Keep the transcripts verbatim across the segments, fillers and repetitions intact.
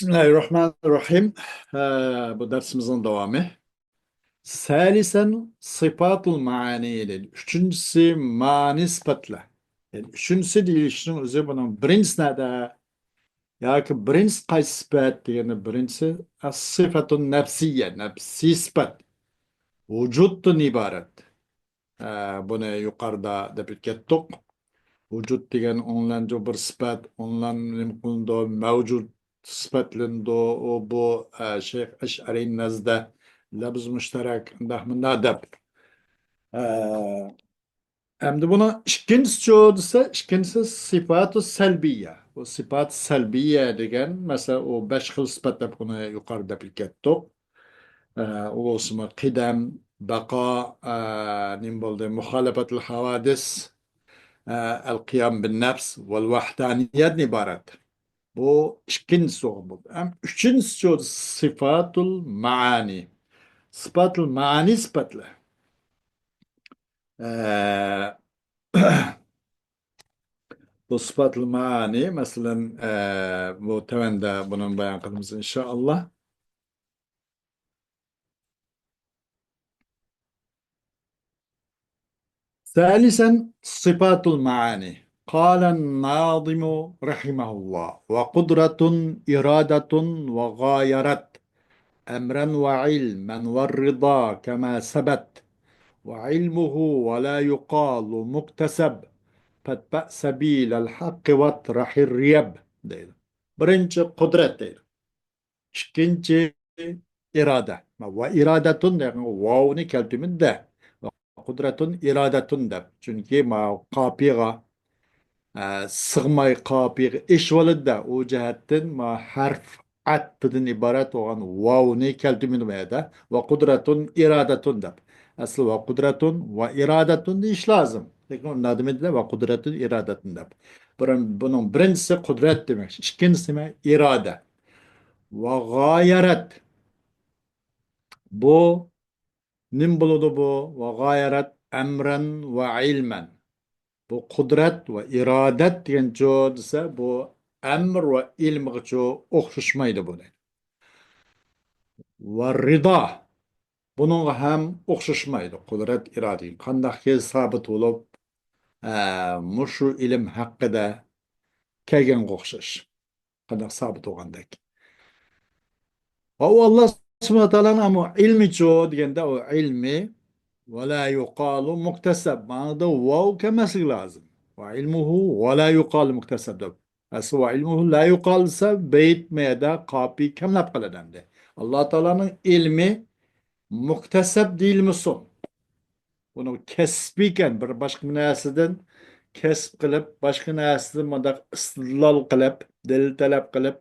بىسمىللاھىررەھمانىررەھىم. ئە، بۇ دەرسىمىزنىڭ داۋامى. سەلىسەن سىپاتۇل مەئانى دەيدۇ. ئۈچىنچىسى مەئانى سىپەتلەر. يەنى ئۈچىنچىسى دېيىلىشنىڭ ئۆزى بۇنىڭ بىرىنچىسى نەدە؟ ياكى بىرىنچىسى قايسى سىپەت دېگەندە، بىرىنچىسى ئەس-سىفەتۇن نەپسىيە، نەپسىي سىپەت. ۋۇجۇدتىن ئىبارەت. ئە، بۇنى يۇقىرىدا دەپ ئۆتكەتتۇق. ۋۇجۇد دېگەن ئوڭلانجۇ بىر سىپەت، ئوڭلان نېمە قىلىنىدۇ، مەۋجۇت سىپەتلىنىدۇ. ئۇ بۇ، ئە، شەيخ ئەشئەرىي نەزدە لەفز مۇشتەرەك، ئۇنداق مۇنداق دەپ. ئە، ئەمدى بۇنىڭ ئىككىنچىسىچۇ دېسە، ئىككىنچىسى سىپاتۇ سەلبىيە. بۇ سىپات سەلبىيە دېگەن، مەسىلەن، ئۇ بەش خىل سىپەت دەپ بۇنى يۇقىرىدا دەپ كەتتۇق. ئە، ئۇ بولسىمۇ قىدەم، بەقا، ئە، نېمە بولدى؟ مۇخالىپەتۇل ھاۋادىس، ئە، ئەل قىيام بىن نەپس ۋەل ۋەھدانىيەتتىن ئىبارەت. بۇ ئىككىنچىسى بولغان بولدى. ھەم ئۈچىنچىسىچۇ سىپاتۇل مەئانى. سىپاتۇل مەئانى سىپەتلەر. ئە، بۇ سىپاتۇل مەئانى، مەسىلەن، ئە، بۇ تۆۋەندە بۇنى بايان قىلىمىز، ئىنشائاللا. ثالثا صفات المعاني. قال الناظم رحمه الله: وقدرة إرادة وغايرت أمرا وعلما والرضا كما ثبت وعلمه ولا يقال مكتسب فاتبع سبيل الحق واترح الريب دەيدۇ. بىرىنچى قۇدرەت دەيدۇ. ئىككىنچى ئىرادە. ۋە ئىرادەتۇن دېگەن ۋاۋنى كەلتۈرمىدى-دە. ۋە قۇدرەتۇن ئىرادەتۇن دەپ. چۈنكى ما قاپىيىغا، ئە، سىغماي قاپىيىغا ئېشىۋالىدۇ-دە. ئۇ جەھەتتىن ما ھەرپ ئەتپىدىن ئىبارەت بولغان ۋاۋنى كەلتۈرمىدى بۇ يەردە. ۋە قۇدرەتۇن ئىرادەتۇن دەپ. ئەسلى ۋە قۇدرەتۇن ۋە ئىرادەتۇن دېيىش لازىم. لېكىن ئۇنداق دېمىدى-دە، ۋە قۇدرەتۇن ئىرادەتۇن دەپ. بۇنىڭ بىرىنچىسى قۇدرەت دېمەك. ئىككىنچىسى نېمە؟ ئىرادە. ۋە غايەرەت. بۇ نېمە بولىدۇ بۇ؟ ۋە غايەرەت ئەمرەن ۋە ئىلمەن. بۇ قۇدرەت ۋە ئىرادەت دېگەنچۇ دېسە، بۇ ئەمر ۋە ئىلمغىچۇ ئوخشىشمايدۇ بۇنى. ۋە رىدا. بۇنىڭغا ھەم ئوخشىشمايدۇ. قۇدرەت، ئىرادە قانداقكى سابىت بولۇپ، ئە، مۇشۇ ئىلىم ھەققىدە كەلگەنگە ئوخشاش. قانداق سابىت بولغاندەك. ۋە ئۇ ئاللا سۇبھانەھۇ ۋە تائالانىڭ ئەمما ئىلمىچۇ دېگەندە، ئۇ ئىلمى ۋە لا يۇقالۇ مۇكتەسەب. ماڭىدا ۋاۋ كەلمەسلىكى لازىم. ۋە ئىلمۇھۇ ۋە لا يۇقالۇ مۇكتەسەب دەپ. ئەسلى ۋە ئىلمۇھۇ لا يۇقال دېسە، بەيت مەيەدە قاپىي كەملەپ قالىدۇ ئەمدى. ئاللا تائالانىڭ ئىلمى مۇكتەسەب دېيىلمىسۇن. بۇنىڭ كەسپى ئىكەن، بىر باشقا نەرسىدىن كەسىپ قىلىپ، باشقا نەرسىدىن مۇنداق ئىستىدلال قىلىپ، دەلىل تەلەپ قىلىپ،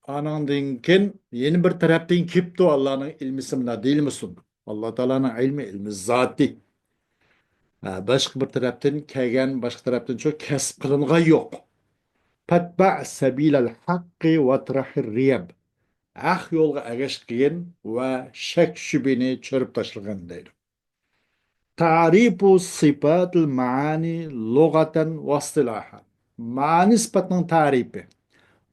ئانىڭدىن كېيىن يەنە بىر تەرەپتىن كېلىپتۇ، ئاللانىڭ ئىلمىسى مۇنداق دېيىلمىسۇن. ئاللا تائالانىڭ ئىلمى، ئىلمى زاتى. ھە، باشقا بىر تەرەپتىن كەلگەن، باشقا تەرەپتىن شۇ كەسىپ قىلىنغان يوق. فاتبع سبيل الحق واترح الريب. ھەق يولغا ئەگەشكىن ۋە شەك-شۈبھىنى چۆرۈپ تاشلىغىن دەيدۇ. تعريف صفات المعاني لغة واصطلاحا. مەنى سىپەتنىڭ تەرىپى.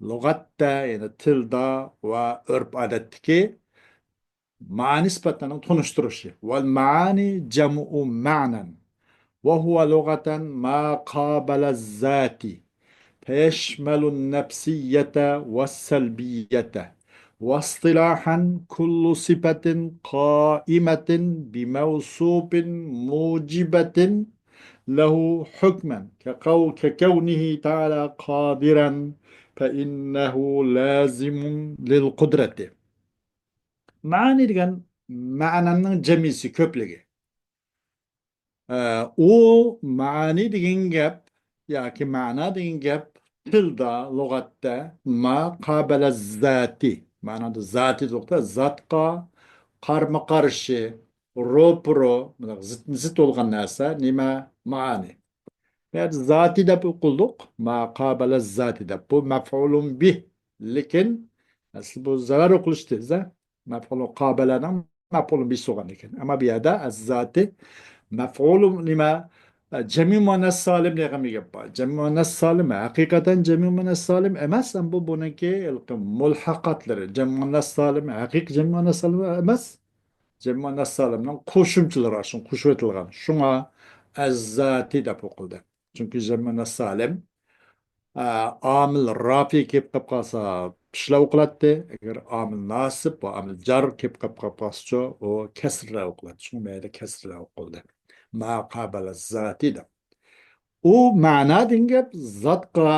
لۇغەتتە، يەنى تىلدا ۋە ئۆرپ-ئادەتتىكى مەنى سىپەتلەرنىڭ تونۇشتۇرۇشى. والمعاني جمع معنى، وهو لغة ما قابل الذات، فيشمل النفسية والسلبية. واصطلاحا كل صفة قائمة بموصوف موجبة له حكما، كقو-، ككونه تعالى قادرا فإنه لازم للقدرة. مەنى دېگەن مەنىنىڭ جەمئىيسى، كۆپلۈكى. ئە، ئۇ مەنى دېگەن گەپ ياكى مەنە دېگەن گەپ تىلدا، لۇغەتتە ما قابەلە زاتى، مەنادا زاتى دېدۇق-دە، زاتقا قارمۇ-قارشى، روپىرو، مۇنداق زىتمۇ زىت بولغان نەرسە نېمە؟ مەنى. بۇ يەردە زاتى دەپ ئوقۇلدۇق، ما قابەلە زاتى دەپ. بۇ مەفئۇلۇن بىھ، لېكىن ئەسلى بۇ زەۋەر ئوقۇلۇشى تېز-دە. مەفئۇلۇن قابەلەنىڭ مەفئۇلۇن بىھسى بولغان ئىكەن. ئەمما بۇ يەردە ئەز زاتى مەفئۇلۇن نېمە؟ ئە، جەمئىي مۇئەننەس سالىم دېگەن بىر گەپ بار. جەمئىي مۇئەننەس سالىم ھەقىقەتەن جەمئىي مۇئەننەس سالىم ئەمەس، ئەمما بۇ بۇنىڭكى ھېلىقى مۇلھەقاتلىرى. جەمئىي مۇئەننەس سالىم ھەقىقىي جەمئىي مۇئەننەس سالىم ئەمەس. جەمئىي مۇئەننەس سالىمنىڭ قوشۇمچىلىرى شۇڭا قوشۇۋېتىلغان. شۇڭا ئەززاتى دەپ ئوقۇلدى. چۈنكى جەمئىي مۇئەننەس سالىم، ئە، ئامىل رافىئى كېلىپ قېلىپ قالسا، پېشلا ئوقۇلاتتى. ئەگەر ئامىل ناسىب ۋە ئامىل جار كېلىپ قېلىپ قالسىچۇ، ئۇ كەسرىلەر ئوقۇلاتتى. شۇڭا مەيدە كەسرىلەر ئوقۇلدى. ما قابەلە زاتى دەپ. ئۇ مەنا دېگەن گەپ زاتقا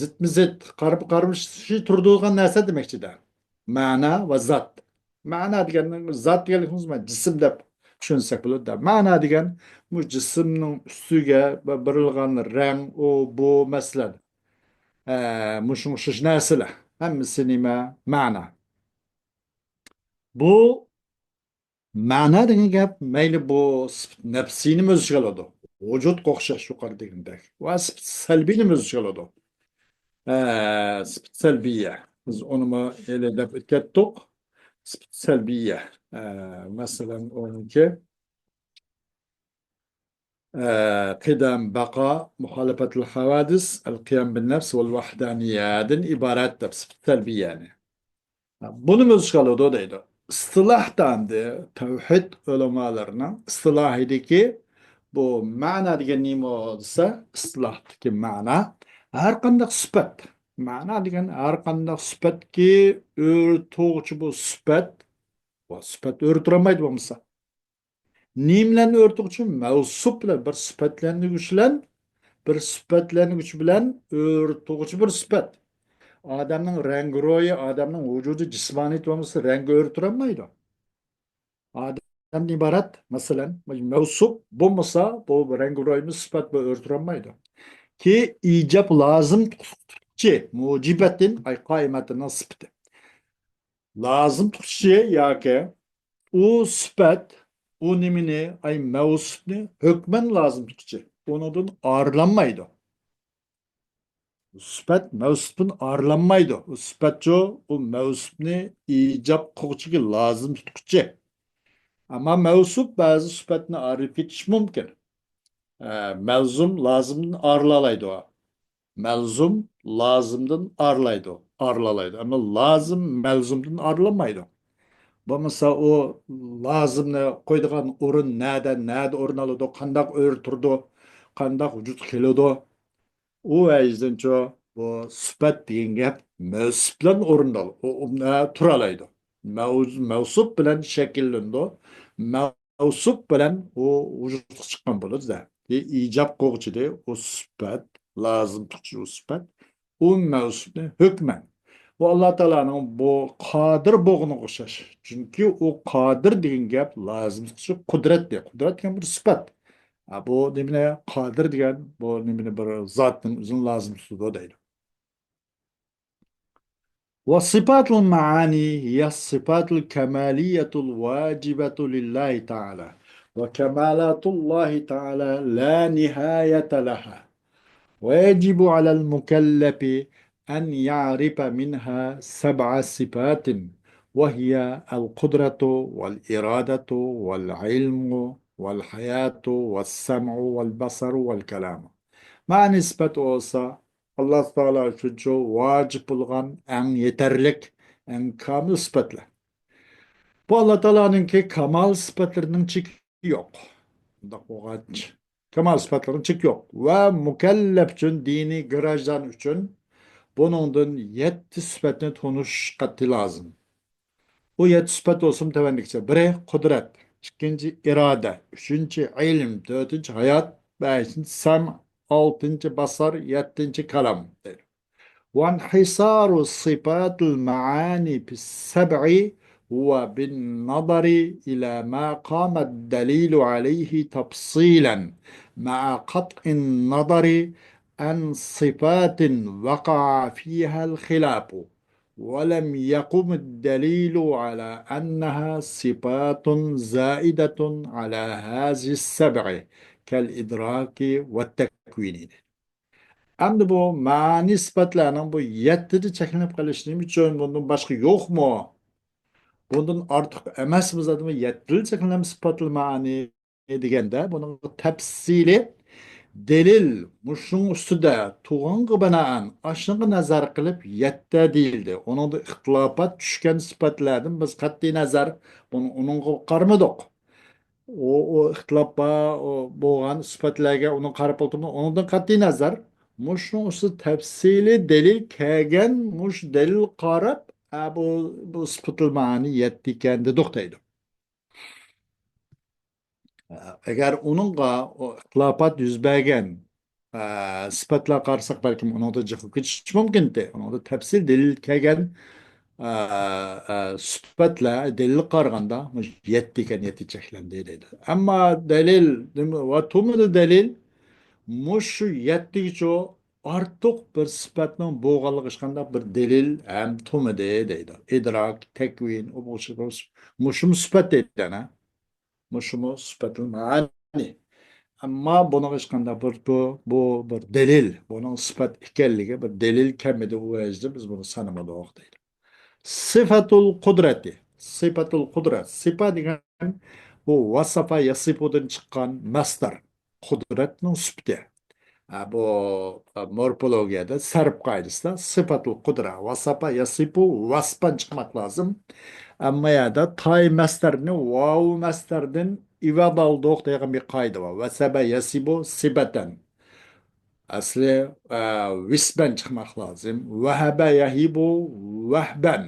زىتمۇ زىت، قارىمۇ قارشى تۇرىدىغان نەرسە دېمەكچىدە. مەنا ۋە زات. مەنا دېگەن، زات دېگەنلىكىمىز جىسىم دەپ چۈشەنسەك بولىدۇ. مەنا دېگەن بۇ جىسىمنىڭ ئۈستىگە بېرىلغان رەڭ، ئۇ، بۇ، مەسىلەن، ئە، مۇشۇ ئوخشاش نەرسىلەر. ھەممىسى نېمە؟ مەنا. بۇ مەنا دېگەن گەپ مەيلى بۇ سۈپەت نەپسىينىمۇ ئۆز ئىچىگە ئالىدۇ، ۋۇجۇدقا ئوخشاش يۇقىرىدا دېگەندەك، ۋە سۈپەت سەلبىينىمۇ ئۆز ئىچىگە ئالىدۇ. ئە، سۈپەت سەلبىيە. بىز ئۇنىمۇ ھېلى دەپ ئۆتۈپ كەتتۇق. سۈپەت سەلبىيە. ئە، مەسىلەن، ئۇنىڭكى، ئە، قىدەم، بەقا، مۇخالىپەتۇل ھاۋادىس، ئەل قىيام بىن نەفس ۋەل ۋەھدانىيەدىن ئىبارەت دەپ سۈپەت سەلبىيەنى. بۇنىمۇ ئۆز ئىچىگە ئالىدۇ دەيدۇ. ئىستىلاھتا ئەمدى تەۋھىد ئۆلىمالىرىنىڭ ئىستىلاھىدىكى بۇ مەنا دېگەن نېمە دېسە، ئىستىلاھتىكى مەنا ھەر قانداق سۈپەت. مەنا دېگەن ھەر قانداق سۈپەتكى ئۆرتىگۈچى بۇ سۈپەت، بۇ سۈپەت ئۆرە تۇرالمايدۇ بولمىسا. نېمە بىلەن ئۆرتىگۈچى؟ مەۋسۇپ بىلەن، بىر سۈپەتلەندۈرگۈچ بىلەن، بىر سۈپەتلەندۈرگۈچ بىلەن ئۆرتىگۈچى بىر سۈپەت. ئادەمنىڭ رەڭگىرويى، ئادەمنىڭ ۋۇجۇدى، جىسمانىيىتى بولمىسا، رەڭگى ئۆرە تۇرالمايدۇ. ئادەمدىن ئىبارەت، مەسىلەن، مەۋسۇپ بولمىسا، بۇ رەڭگىرويىمۇ سۈپەت بولۇپ ئۆرە تۇرالمايدۇ. كېيىن ئىجاب لازىم تۇتقۇچى، مۇجىبەتتىن، ئاي، قائىمەتىنىڭ سۈپىتى. لازىم تۇتقۇچى ياكى ئۇ سۈپەت، ئۇ نېمىنى، ئاي، مەۋسۇپنى ھۆكمەن لازىم تۇتقۇچى. ئۇنىڭدىن ئايرىلالمايدۇ. سۈپەت مەۋسۇپتىن ئايرىلالمايدۇ. ئۇ سۈپەتچۇ، ئۇ مەۋسۇپنى ئىجاب قىلغۇچىگە لازىم تۇتقۇچى. ئەمما مەۋسۇپ بەزى سۈپەتنى ئايرىپ كېتىشى مۇمكىن. ئە، مەلزۇم لازىمدىن ئايرىلالايدۇ. مەلزۇم لازىمدىن ئايرىلايدۇ، ئايرىلالايدۇ. ئەمما لازىم مەلزۇمدىن ئايرىلالمايدۇ. بولمىسا ئۇ لازىمنى قويىدىغان ئورۇن نەدە، نەدە ئورۇن ئالىدۇ، قانداق ئۆرە تۇرىدۇ، قانداق ۋۇجۇدقا كېلىدۇ؟ ئۇ ۋەجىدىنچۇ بۇ سۈپەت دېگەن گەپ مەۋسۇپ بىلەن ئورۇن ئال-، ئۇ، ئۇ، تۇرالايدۇ. مەۋ-، مەۋسۇپ بىلەن شەكىللىنىدۇ. مەۋسۇپ بىلەن ئۇ ۋۇجۇدقا چىققان بولىدۇ-دە. ئى-، ئىجاب قىلغۇچىدى. ئۇ سۈپەت، لازىم تۇتقۇچى ئۇ سۈپەت. ئۇ مەۋسۇپنى ھۆكمەن. بۇ ئاللا تائالانىڭ بۇ قادىر بولغىنىغا ئوخشاش. چۈنكى ئۇ قادىر دېگەن گەپ لازىم تۇتقۇچى قۇدرەت دەيدۇ. قۇدرەت دېگەن بىر سۈپەت. ھە، بۇ نېمىنى، قادىر دېگەن بۇ نېمىنى، بىر زاتنىڭ ئۆزىنى لازىم تۇتىدۇ دەيدۇ. والصفات المعاني هي الصفات الكمالية الواجبة لله تعالى، وكمالات الله تعالى لا نهاية لها، ويجب على المكلف أن يعرف منها سبع صفات، وهي القدرة والإرادة والعلم والحياة والسمع والبصر والكلام. مەنى سۈپەت بولسا، ئاللا تائالا ئۈچۈنچۇ ۋاجىپ بولغان ئەڭ يېتەرلىك، ئەڭ كامىل سۈپەتلەر. بۇ ئاللا تائالانىڭكى كامال سۈپەتلىرىنىڭ چېكى يوق. بۇنداق بولغاچ، كامال سۈپەتلىرىنىڭ چېكى يوق. ۋە مۇكەللەپ ئۈچۈن، دىنىي گىراژدان ئۈچۈن بۇنىڭدىن يەتتە سۈپەتنى تونۇش قەتئىي لازىم. بۇ يەتتە سۈپەت بولسىمۇ تۆۋەندىكىچە. بىرى قۇدرەت، ئىككىنچى ئىرادە، ئۈچىنچى ئىلىم، تۆتىنچى ھايات، بەشىنچى سەم، ئالتىنچى باسار، يەتتىنچى كالام دەيدۇ. وانحصار صفات المعاني في السبع هو بالنظر إلى ما قام الدليل عليه تفصيلا مع قطع النظر عن صفات وقع فيها الخلاف ولم يقم الدليل على أنها صفات زائدة على هذه السبع كالإدراك والتكوين. ئەمدى بۇ مەنى سۈپەتلەرنىڭ بۇ يەتتىدە چەكلىنىپ قېلىشى نېمە ئۈچۈن؟ بۇندىن باشقا يوقمۇ؟ بۇندىن ئارتۇق ئەمەسمۇ زادىمۇ يەتتىدە چەكلىنىپ سۈپەتلى مەنى دېگەندە، بۇنىڭ تەپسىلىي دەلىل مۇشۇنىڭ ئۈستىدە تۇغانغا بىنائەن ئاشۇنىڭغا نەزەر قىلىپ يەتتە دېيىلدى. ئۇنىڭدا ئىختىلاپات چۈشكەن سۈپەتلەردىن بىز قەتئىي نەزەر بۇنى، ئۇنىڭغا قارىمىدۇق. ئۇ، ئۇ ئىختىلاپ بار، ئۇ بولغان سۈپەتلەرگە ئۇنىڭ قاراپ ئولتۇرمىدۇق. ئۇنىڭدىن قەتئىي نەزەر مۇشۇنىڭ ئۈستىدە تەپسىلىي دەلىل كەلگەن، مۇشۇ دەلىلگە قاراپ، ئە، بۇ، بۇ سۈپەتۇل مائانى يەتتە ئىكەن دېدۇق دەيدۇ. ئەگەر ئۇنىڭغا ئۇ ئىختىلاپات يۈز بەرگەن، ئە، سۈپەتلەرگە قارىساق، بەلكىم ئۇنىڭدا جىقىپ كېتىشى مۇمكىنتى. ئۇنىڭدا تەپسىل دەلىل كەلگەن، ئە، ئە، سۈپەتلەر دەلىلگە قارىغاندا مۇشۇ يەتتە ئىكەن، يەتتە چەكلەندى دەيدۇ. ئەمما دەلىل ۋە تۇمىدۇ دەلىل مۇشۇ يەتتىگىچۇ ئارتۇق بىر سۈپەتنىڭ بولغانلىقى ھېچقانداق بىر دەلىل ھەم تۇمىدى دەيدۇ. ئىدراك، تەكۋىن، ئۇ بولۇشى، مۇشۇمۇ سۈپەت دەيدۇ ئەنە. مۇشۇمۇ سۈپەتۇل مائانى. ئەمما بۇنىڭغا ھېچقانداق بىر، بۇ، بۇ بىر دەلىل. بۇنىڭ سۈپەت ئىكەنلىكى بىر دەلىل كەلمىدى، ئۇ ۋەجىدىن بىز بۇنى سانىمىدۇق دەيدۇ. سىفەتۇل قۇدرەتى. سىفەتۇل قۇدرەت. سىپە دېگەن بۇ ۋاساپا ياسىپۇدىن چىققان مەسدەر. قۇدرەتنىڭ سۈپىتى. ئە، بۇ، ئە، مورفولوگىيەدە سەرپ قائىدىسىدە سىفەتۇل قۇدرە، ۋەسەپە يەسىپۇ ۋەسپەن چىقماق لازىم. ئەمما يەردە تاي مەسدەرنى ۋاۋ مەسدەردىن ئىۋەز ئالدۇق دېگەن بىر قائىدە بار. ۋەسەپە يەسىپۇ سىپەتەن. ئەسلى، ئە، ۋىسبەن چىقماق لازىم. ۋەھەبە يەھىبۇ ۋەھبەن.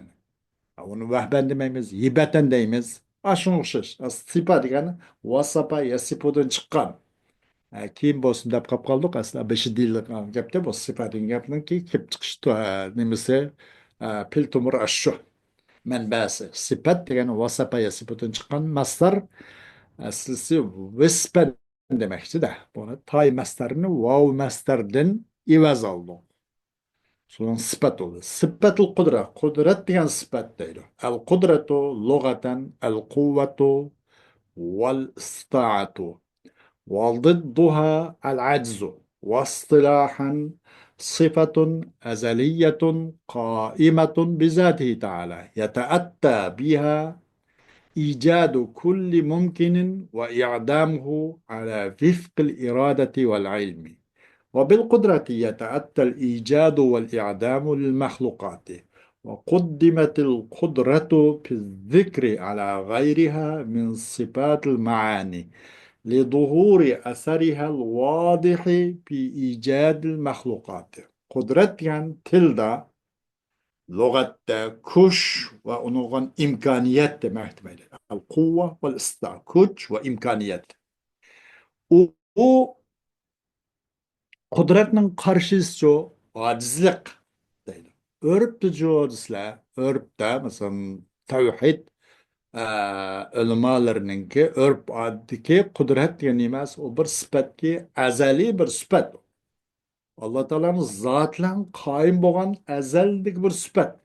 ئۇنى ۋەھبەن دېمەيمىز، ھىبەتەن دەيمىز. ئاشۇنىڭغا ئوخشاش. ئەسلى سىپە دېگەن ۋەسەپە يەسىپۇدىن چىققان. ئە، كېيىن بولسۇن دەپ قاپ قالدۇق. ئەسلى بېشىدا دېيىلىدىغان گەپتە بۇ سىپە دېگەن گەپنىڭكى كېلىپ چىقىش تو-، ئە، نېمىسى، ئە، پىل تومۇر ئاشۇ. مەنبەسى. سىپەت دېگەن ۋەسەپە يەسىپۇدىن چىققان مەسدەر. ئەسلىسى ۋىسبەن دېمەكچىدە. بۇنى تاي مەسدەرنى ۋاۋ مەسدەردىن ئىۋەز ئالدۇق. سوراڭ سىپەت بولدى. سىپەتۇل قۇدرە. قۇدرەت دېگەن سىپەت دەيدۇ. ئەل قۇدرەتۇ لۇغەتەن ئەل قۇۋۋەتۇ ۋەل ئىستىتائەتۇ. وضدها العجز. واصطلاحا صفة أزلية قائمة بذاته تعالى يتأتى بها إيجاد كل ممكن وإعدامه على وفق الإرادة والعلم. وبالقدرة يتأتى الإيجاد والإعدام للمخلوقات. وقدمت القدرة في الذكر على غيرها من صفات المعاني لظهور أثرها الواضح في إيجاد المخلوقات. قۇدرەت دېگەن تىلدا، لۇغەتتە كۈچ ۋە ئۇنىڭغا ئىمكانىيەت دېمەك دېمەيدۇ. ئەل قۇۋۋە ۋەل ئىستىتائە، كۈچ ۋە ئىمكانىيەت. ئۇ، ئۇ قۇدرەتنىڭ قارشىسىچۇ ئاجىزلىق دەيدۇ. ئۆرپتىچۇ دېسىلە، ئۆرپتە، مەسىلەن، تەۋھىد، ئە، ئۆلىمالىرىنىڭكى ئۆرپ ئادىتىدىكى قۇدرەت دېگەن نېمە؟ ئۇ بىر سۈپەتكى، ئەزەلىي بىر سۈپەت. ئاللا تائالانىڭ زاتى بىلەن قايىم بولغان ئەزەلدىكى بىر سۈپەت.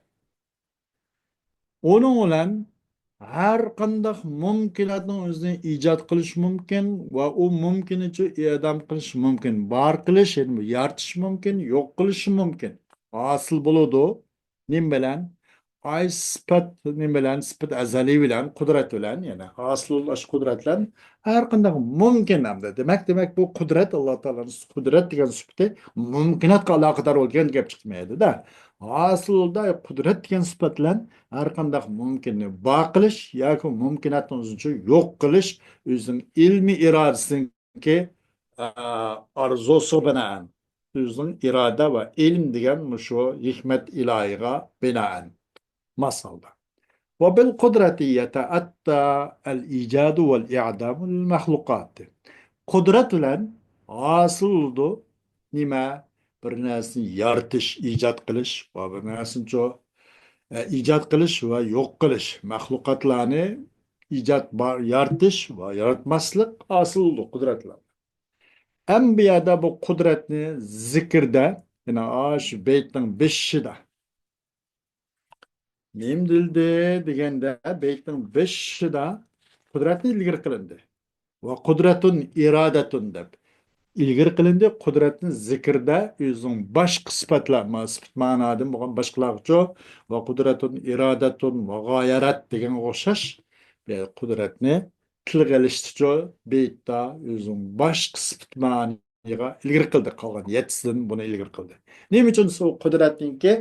ئۇنىڭ بىلەن ھەر قانداق مۇمكىناتنىڭ ئۆزىنى ئىجاد قىلىش مۇمكىن ۋە ئۇ مۇمكىننىچۇ ئىدام قىلىش مۇمكىن، بار قىلىش، يەنى يارىتىش مۇمكىن، يوق قىلىشى مۇمكىن. ھاسىل بولىدۇ. نېمە بىلەن؟ ئاي سۈپەت نېمە بىلەن؟ سۈپەت ئەزەلىي بىلەن، قۇدرەت بىلەن، يەنى ھاسىل بولۇش قۇدرەت بىلەن ھەر قانداق مۇمكىن ئەمدى. دېمەك، دېمەك، بۇ قۇدرەت، ئاللا تائالانىڭ قۇدرەت دېگەن سۈپىتى مۇمكىناتقا ئالاقىدار بولىدىغان گەپ چىقمايدۇ-دە. ھاسىلدا قۇدرەت دېگەن سۈپەت بىلەن ھەر قانداق مۇمكىننى بار قىلىش ياكى مۇمكىناتنى ئۆزىنىڭچە يوق قىلىش، ئۆزىنىڭ ئىلمىي ئىرادىسىنىڭكى، ئە، ئارزۇسىغا بىنائەن، ئۆزىنىڭ ئىرادە ۋە ئىلىم دېگەن مۇشۇ ھېكمەت ئىلاھىغا بىنائەن. ماسالدا. وبالقدرة يتأتى الإيجاد والإعدام للمخلوقات. قۇدرەت بىلەن ھاسىل بولىدۇ. نېمە؟ بىر نەرسىنى يارىتىش، ئىجاد قىلىش ۋە بىر نەرسىنىچۇ، ئە، ئىجاد قىلىش ۋە يوق قىلىش. مەخلۇقاتلارنى ئىجاد، بار، يارىتىش ۋە ياراتماسلىق ھاسىل بولىدۇ قۇدرەت بىلەن. ئەمما بۇ يەردە بۇ قۇدرەتنى زىكىردە، يەنى ئاشۇ بەيتنىڭ بېشىدا نېمە دېيىلدى دېگەندە، بەيتنىڭ بېشىدا قۇدرەتنى ئىلگىرى قىلىندى. ۋە قۇدرەتۇن ئىرادەتۇن دەپ ئىلگىرى قىلىندى. قۇدرەتنى زىكىردە ئۆزىنىڭ باشقا سۈپەتلەر، ما-، سۈپەت مەنادىن بولغان باشقىلارغىچۇ، ۋە قۇدرەتۇن ئىرادەتۇن ۋە غايەرەت دېگەنگە ئوخشاش، بۇ قۇدرەتنى تىلغا ئېلىشتىچۇ، بەيتتا ئۆزىنىڭ باشقا سۈپەت مەنى ئىلگىرى قىلدى، قالغان يەتتىسىدىن بۇنى ئىلگىرى قىلدى. نېمە ئۈچۈن دېسە، ئۇ قۇدرەتنىڭكى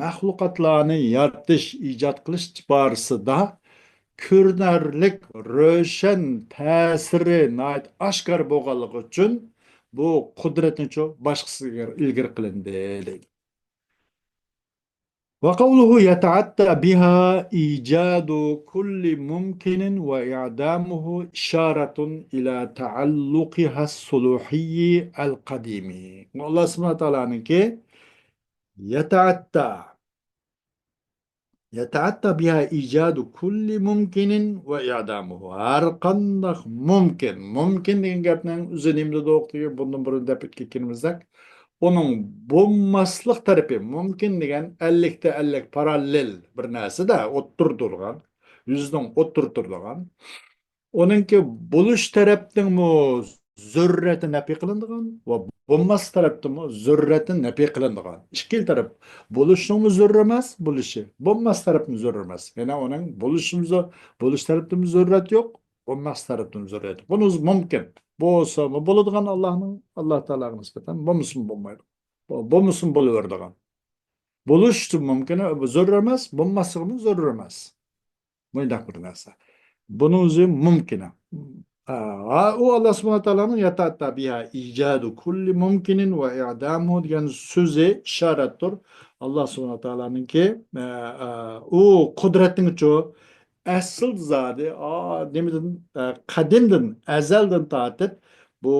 مەخلۇقاتلارنى يارىتىش، ئىجاد قىلىش بارىسىدا كۆرۈنەرلىك، روشەن تەسىرى ناھايىتى ئاشكارا بولغانلىقى ئۈچۈن بۇ قۇدرەتنىچۇ باشقىسىغا ئىلگىرى قىلىندى دەيدۇ. وقوله يتعتى بها إيجاد كل ممكن وإعدامه إشارة إلى تعلقها الصلوحي القديم. ئاللا سۇبھانەھۇ ۋە تائالانىڭكى يتعتى، يتعتى بها إيجاد كل ممكن وإعدامه. ھەر قانداق مۇمكىن، مۇمكىن دېگەن گەپنىڭ ئۆزى نېمىدۇر دېگەن، بۇندىن بۇرۇن دەپ ئۆتكەنىمىزدەك، ئۇنىڭ بولماسلىق تەرىپى، مۇمكىن دېگەن ئەللىكتە ئەللىك پاراللېل بىر نەرسىدە ئوتتۇرىدا تۇرغان، يۈزنىڭ ئوتتۇرىدا تۇرىدىغان. ئۇنىڭكى بولۇش تەرەپنىڭمۇ زۆرۈرىيىتى نەپى قىلىنىدىغان ۋە بولماس تەرەپتىنمۇ زۆرۈرىيىتى نەپى قىلىنىدىغان. ئىككىلا تەرەپ. بولۇشنىڭمۇ زۆرۈر ئەمەس، بولۇشى. بولماس تەرەپمۇ زۆرۈر ئەمەس. يەنى ئۇنىڭ بولۇشىمۇ زۆ-، بولۇش تەرەپتىنمۇ زۆرۈرىيەت يوق، بولماس تەرەپتىنمۇ زۆرۈرىيەت يوق. بۇنىڭ ئۆزى مۇمكىن. بولسىمۇ بولىدىغان ئاللانىڭ، ئاللا تائالاغا نىسبەتەن، بولمىسىمۇ بولمايدۇ. بو-، بولمىسىمۇ بولۇۋېرىدىغان. بولۇشى مۇمكىن، زۆرۈر ئەمەس، بولماسلىقىمۇ زۆرۈر ئەمەس. مۇنداق بىر نەرسە. بۇنىڭ ئۆزى مۇمكىن. ھا، ئۇ ئاللا سۇبھانەھۇ ۋە تائالانىڭ يتعتى بها إيجاد كل ممكن وإعدامه دېگەن سۆزى ئىشارەتتۇر. ئاللا سۇبھانەھۇ ۋە تائالانىڭكى، ئە، ئە، ئۇ قۇدرەتنىڭچۇ ئەسلى زادى، ئا، نېمىدىن، ئە، قەدىمدىن، ئەزەلدىن تارتىپ بۇ،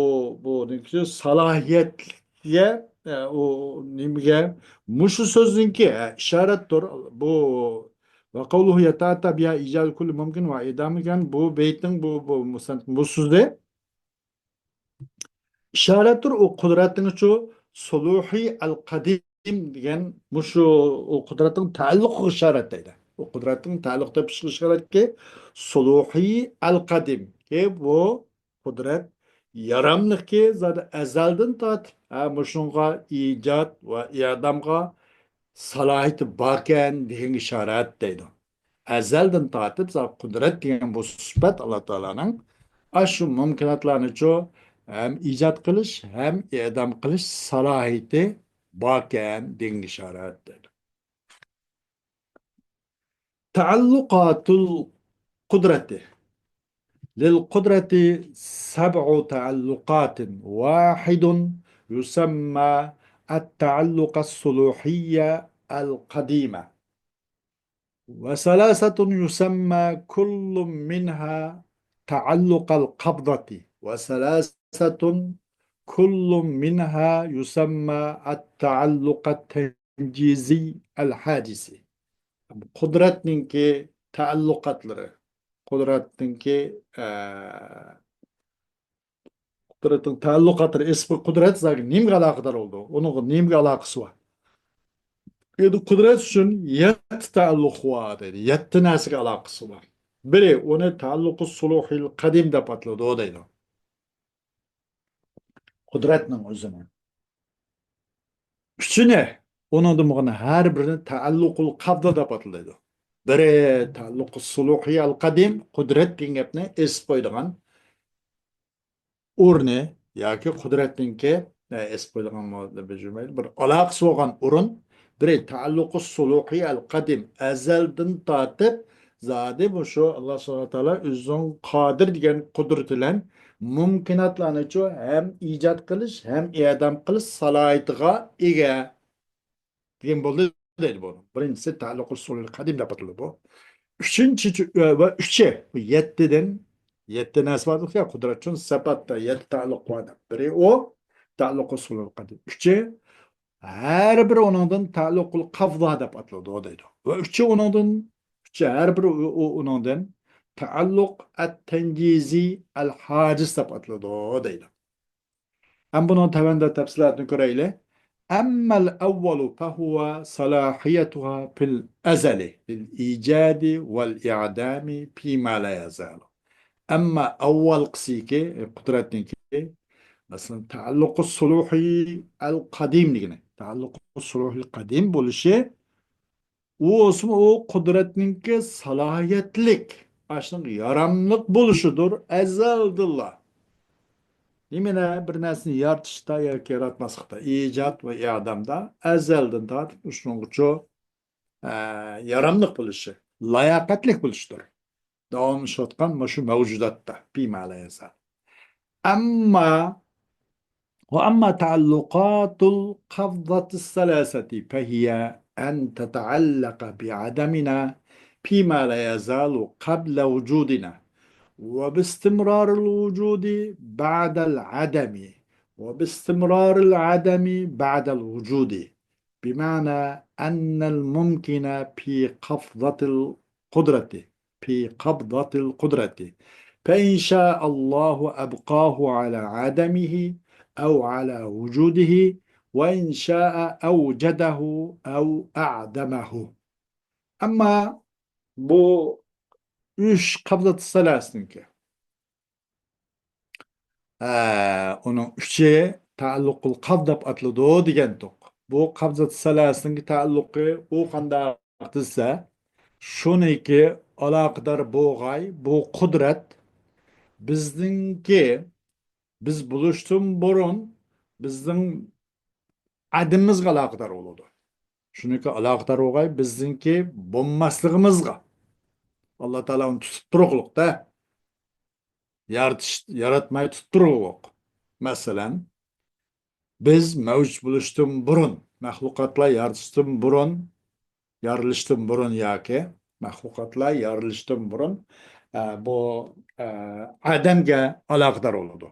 بۇنىڭكى سالاھىيەتكە، ئە، ئۇ نېمىگە، مۇشۇ سۆزنىڭكى، ئە، ئىشارەتتۇر. بۇ وقوله يتعتى بها إيجاد كل ممكن وإعدامه دېگەن بۇ بەيتنىڭ بۇ، بۇ مۇسەننىپ بۇ سۆزى ئىشارەتتۇر، ئۇ قۇدرەتنىڭچۇ سۇلۇھى ئەل قەدىم دېگەن مۇشۇ ئۇ قۇدرەتنىڭ تەئەللۇقىغا ئىشارەت دەيدۇ. ئۇ قۇدرەتنىڭ تەئەللۇق تېپىشىغا ئىشارەتكى سۇلۇھى ئەل قەدىم. كى بۇ قۇدرەت ياراملىقكى زادى ئەزەلدىن تارتىپ، ھە، مۇشۇنىڭغا ئىجاد ۋە ئىئدامغا سالاھىيىتى باركەن دېگەنگە ئىشارەت دەيدۇ. ئەزەلدىن تارتىپ زادى قۇدرەت دېگەن بۇ سۈپەت ئاللا تائالانىڭ ئاشۇ مۇمكىناتلارنىچۇ ھەم ئىجاد قىلىش، ھەم ئىئدام قىلىش سالاھىيىتى باركەن دېگەنگە ئىشارەت دەيدۇ. تەئەللۇقاتۇل قۇدرەتى. لىل قۇدرەتى سەبئۇ تەئەللۇقاتىن ۋاھىدۇن يۇسەمما ئەت تەئەللۇقەس سۇلۇھىييە ئەل قەدىمە. وثلاثة يسمى كل منها تعلق القبضة، وثلاثة كل منها يسمى التعلق التنجيزي الحادث. قۇدرەتنىڭكى تەئەللۇقاتلىرى، قۇدرەتنىڭكى، ئە، قۇدرەتنىڭ تەئەللۇقاتلىرى، ئېسىل قۇدرەت زادى نېمىگە ئالاقىدار بولىدۇ؟ ئۇنىڭغا نېمىگە ئالاقىسى بار؟ ئەمدى قۇدرەت ئۈچۈن يەتتە تەئەللۇق بار دەيدۇ. يەتتە نەرسىگە ئالاقىسى بار. بىرى، ئۇنى تەئەللۇقۇ سۇلۇھىل قەدىم دەپ ئاتىلىدۇ دەيدۇ. قۇدرەتنىڭ ئۆزىنى. ئۈچىنى، ئۇنىڭدىن بولغان ھەر بىرىنى تەئەللۇقۇل قەبزا دەپ ئاتىلىدۇ. بىرى، تەئەللۇقۇ سۇلۇھىل قەدىم، قۇدرەت دېگەن گەپنى ئېسىپ قويىدىغان ئورنى ياكى قۇدرەتنىڭكى، ئە، ئېسىپ قويىدىغان مو-، بىر ئالاقىسى بولغان ئورۇن. بىرى، تەئەللۇقۇ سۇلۇھىل قەدىم، ئەزەلدىن تارتىپ زادى مۇشۇ ئاللا سۇبھانەھۇ ۋە تائالا ئۆزىنىڭ قادىر دېگەن قۇدرىتى بىلەن مۇمكىناتلارنىچۇ ھەم ئىجاد قىلىش، ھەم ئىئدام قىلىش سالاھىيىتىغا ئىگە دېگەن بولدى دەيدۇ بۇ. بىرىنچىسى، تەئەللۇقۇ سۇلۇھىل قەدىم دەپ ئاتىلىدۇ بۇ. ئۈچىنچى، ئە، ۋە ئۈچى، بۇ يەتتىدىن، يەتتە نەرسە بار يا، قۇدرەت ئۈچۈن سىپاتتا يەتتە تەئەللۇق بار دەپ. بىرى ئۇ، تەئەللۇقۇ سۇلۇھىل قەدىم. ئۈچى، ھەر بىرى ئۇنىڭدىن تەئەللۇقۇل قەبزا دەپ ئاتىلىدۇ دەيدۇ. ۋە ئۈچى ئۇنىڭدىن، ئۈچى ھەر بىرى ئۇ، ئۇ، ئۇنىڭدىن تەئەللۇق ئەت تەنجىزى ئەل ھادىس دەپ ئاتىلىدۇ دەيدۇ. ئەمما بۇنىڭ تەۋەندە تەپسىلاتىنى كۆرەيلى. أما الأول فهو صلاحيتها في الأزل للإيجاد والإعدام فيما لا يزال. ئەمما ئاۋۋالقىسىكى، قۇدرەتنىڭكى، مەسىلەن، تەئەللۇقۇ سۇلۇھى ئەل قەدىم دېگىنى. تەئەللۇقۇ سۇلۇھىل قەدىم بولۇشى، ئۇ بولسىمۇ ئۇ قۇدرەتنىڭكى سالاھىيەتلىك، ئاشۇنىڭ ياراملىق بولۇشىدۇر ئەزەلدىنلا. نېمىنى بىر نەرسىنى يارىتىشتا ياكى ياراتماسلىقتا، ئىجاد ۋە ئىئدامدا ئەزەلدىن تارتىپ شۇنىڭغىچە، ئە، ياراملىق بولۇشى، لاياقەتلىك بولۇشىدۇر. داۋاملىشىۋاتقان مۇشۇ مەۋجۇداتتا، فيما لا يزال. ئەمما، وأما تعلقات القبضة الثلاثة فهي أن تتعلق بعدمنا فيما لا يزال قبل وجودنا، وباستمرار الوجود بعد العدم، وباستمرار العدم بعد الوجود، بمعنى أن الممكن في قبضة القدرة، في قبضة القدرة، فإن شاء الله أبقاه على عدمه أو على وجوده، وإن شاء أوجده أو أعدمه. ئەمما بۇ ئۈچ قەبزەت سەلەسىنىڭكى، ئە، ئۇنىڭ ئۈچى تەئەللۇقۇل قەبز دەپ ئاتىلىدۇ دېگەنتۇق. بۇ قەبزەت سەلەسىنىڭكى تەئەللۇقى ئۇ قانداق دېسە، شۇنىڭكى ئالاقىدار بولغاي، بۇ قۇدرەت بىزنىڭكى، بىز بولۇشتىن بۇرۇن بىزنىڭ ئەدىمىمىزگە ئالاقىدار بولىدۇ. شۇنىڭكى ئالاقىدار بولغاي، بىزنىڭكى بولماسلىقىمىزغا. ئاللا تائالا ئۇنى تۇتۇپ تۇرۇقلۇق-دە. يارىتىش، ياراتماي تۇتۇپ تۇرۇقلۇق. مەسىلەن، بىز مەۋجۇت بولۇشتىن بۇرۇن، مەخلۇقاتلار يارىتىشتىن بۇرۇن، يارىلىشتىن بۇرۇن ياكى مەخلۇقاتلار يارىلىشتىن بۇرۇن، ئە، بۇ، ئە، ئادەمگە ئالاقىدار بولىدۇ.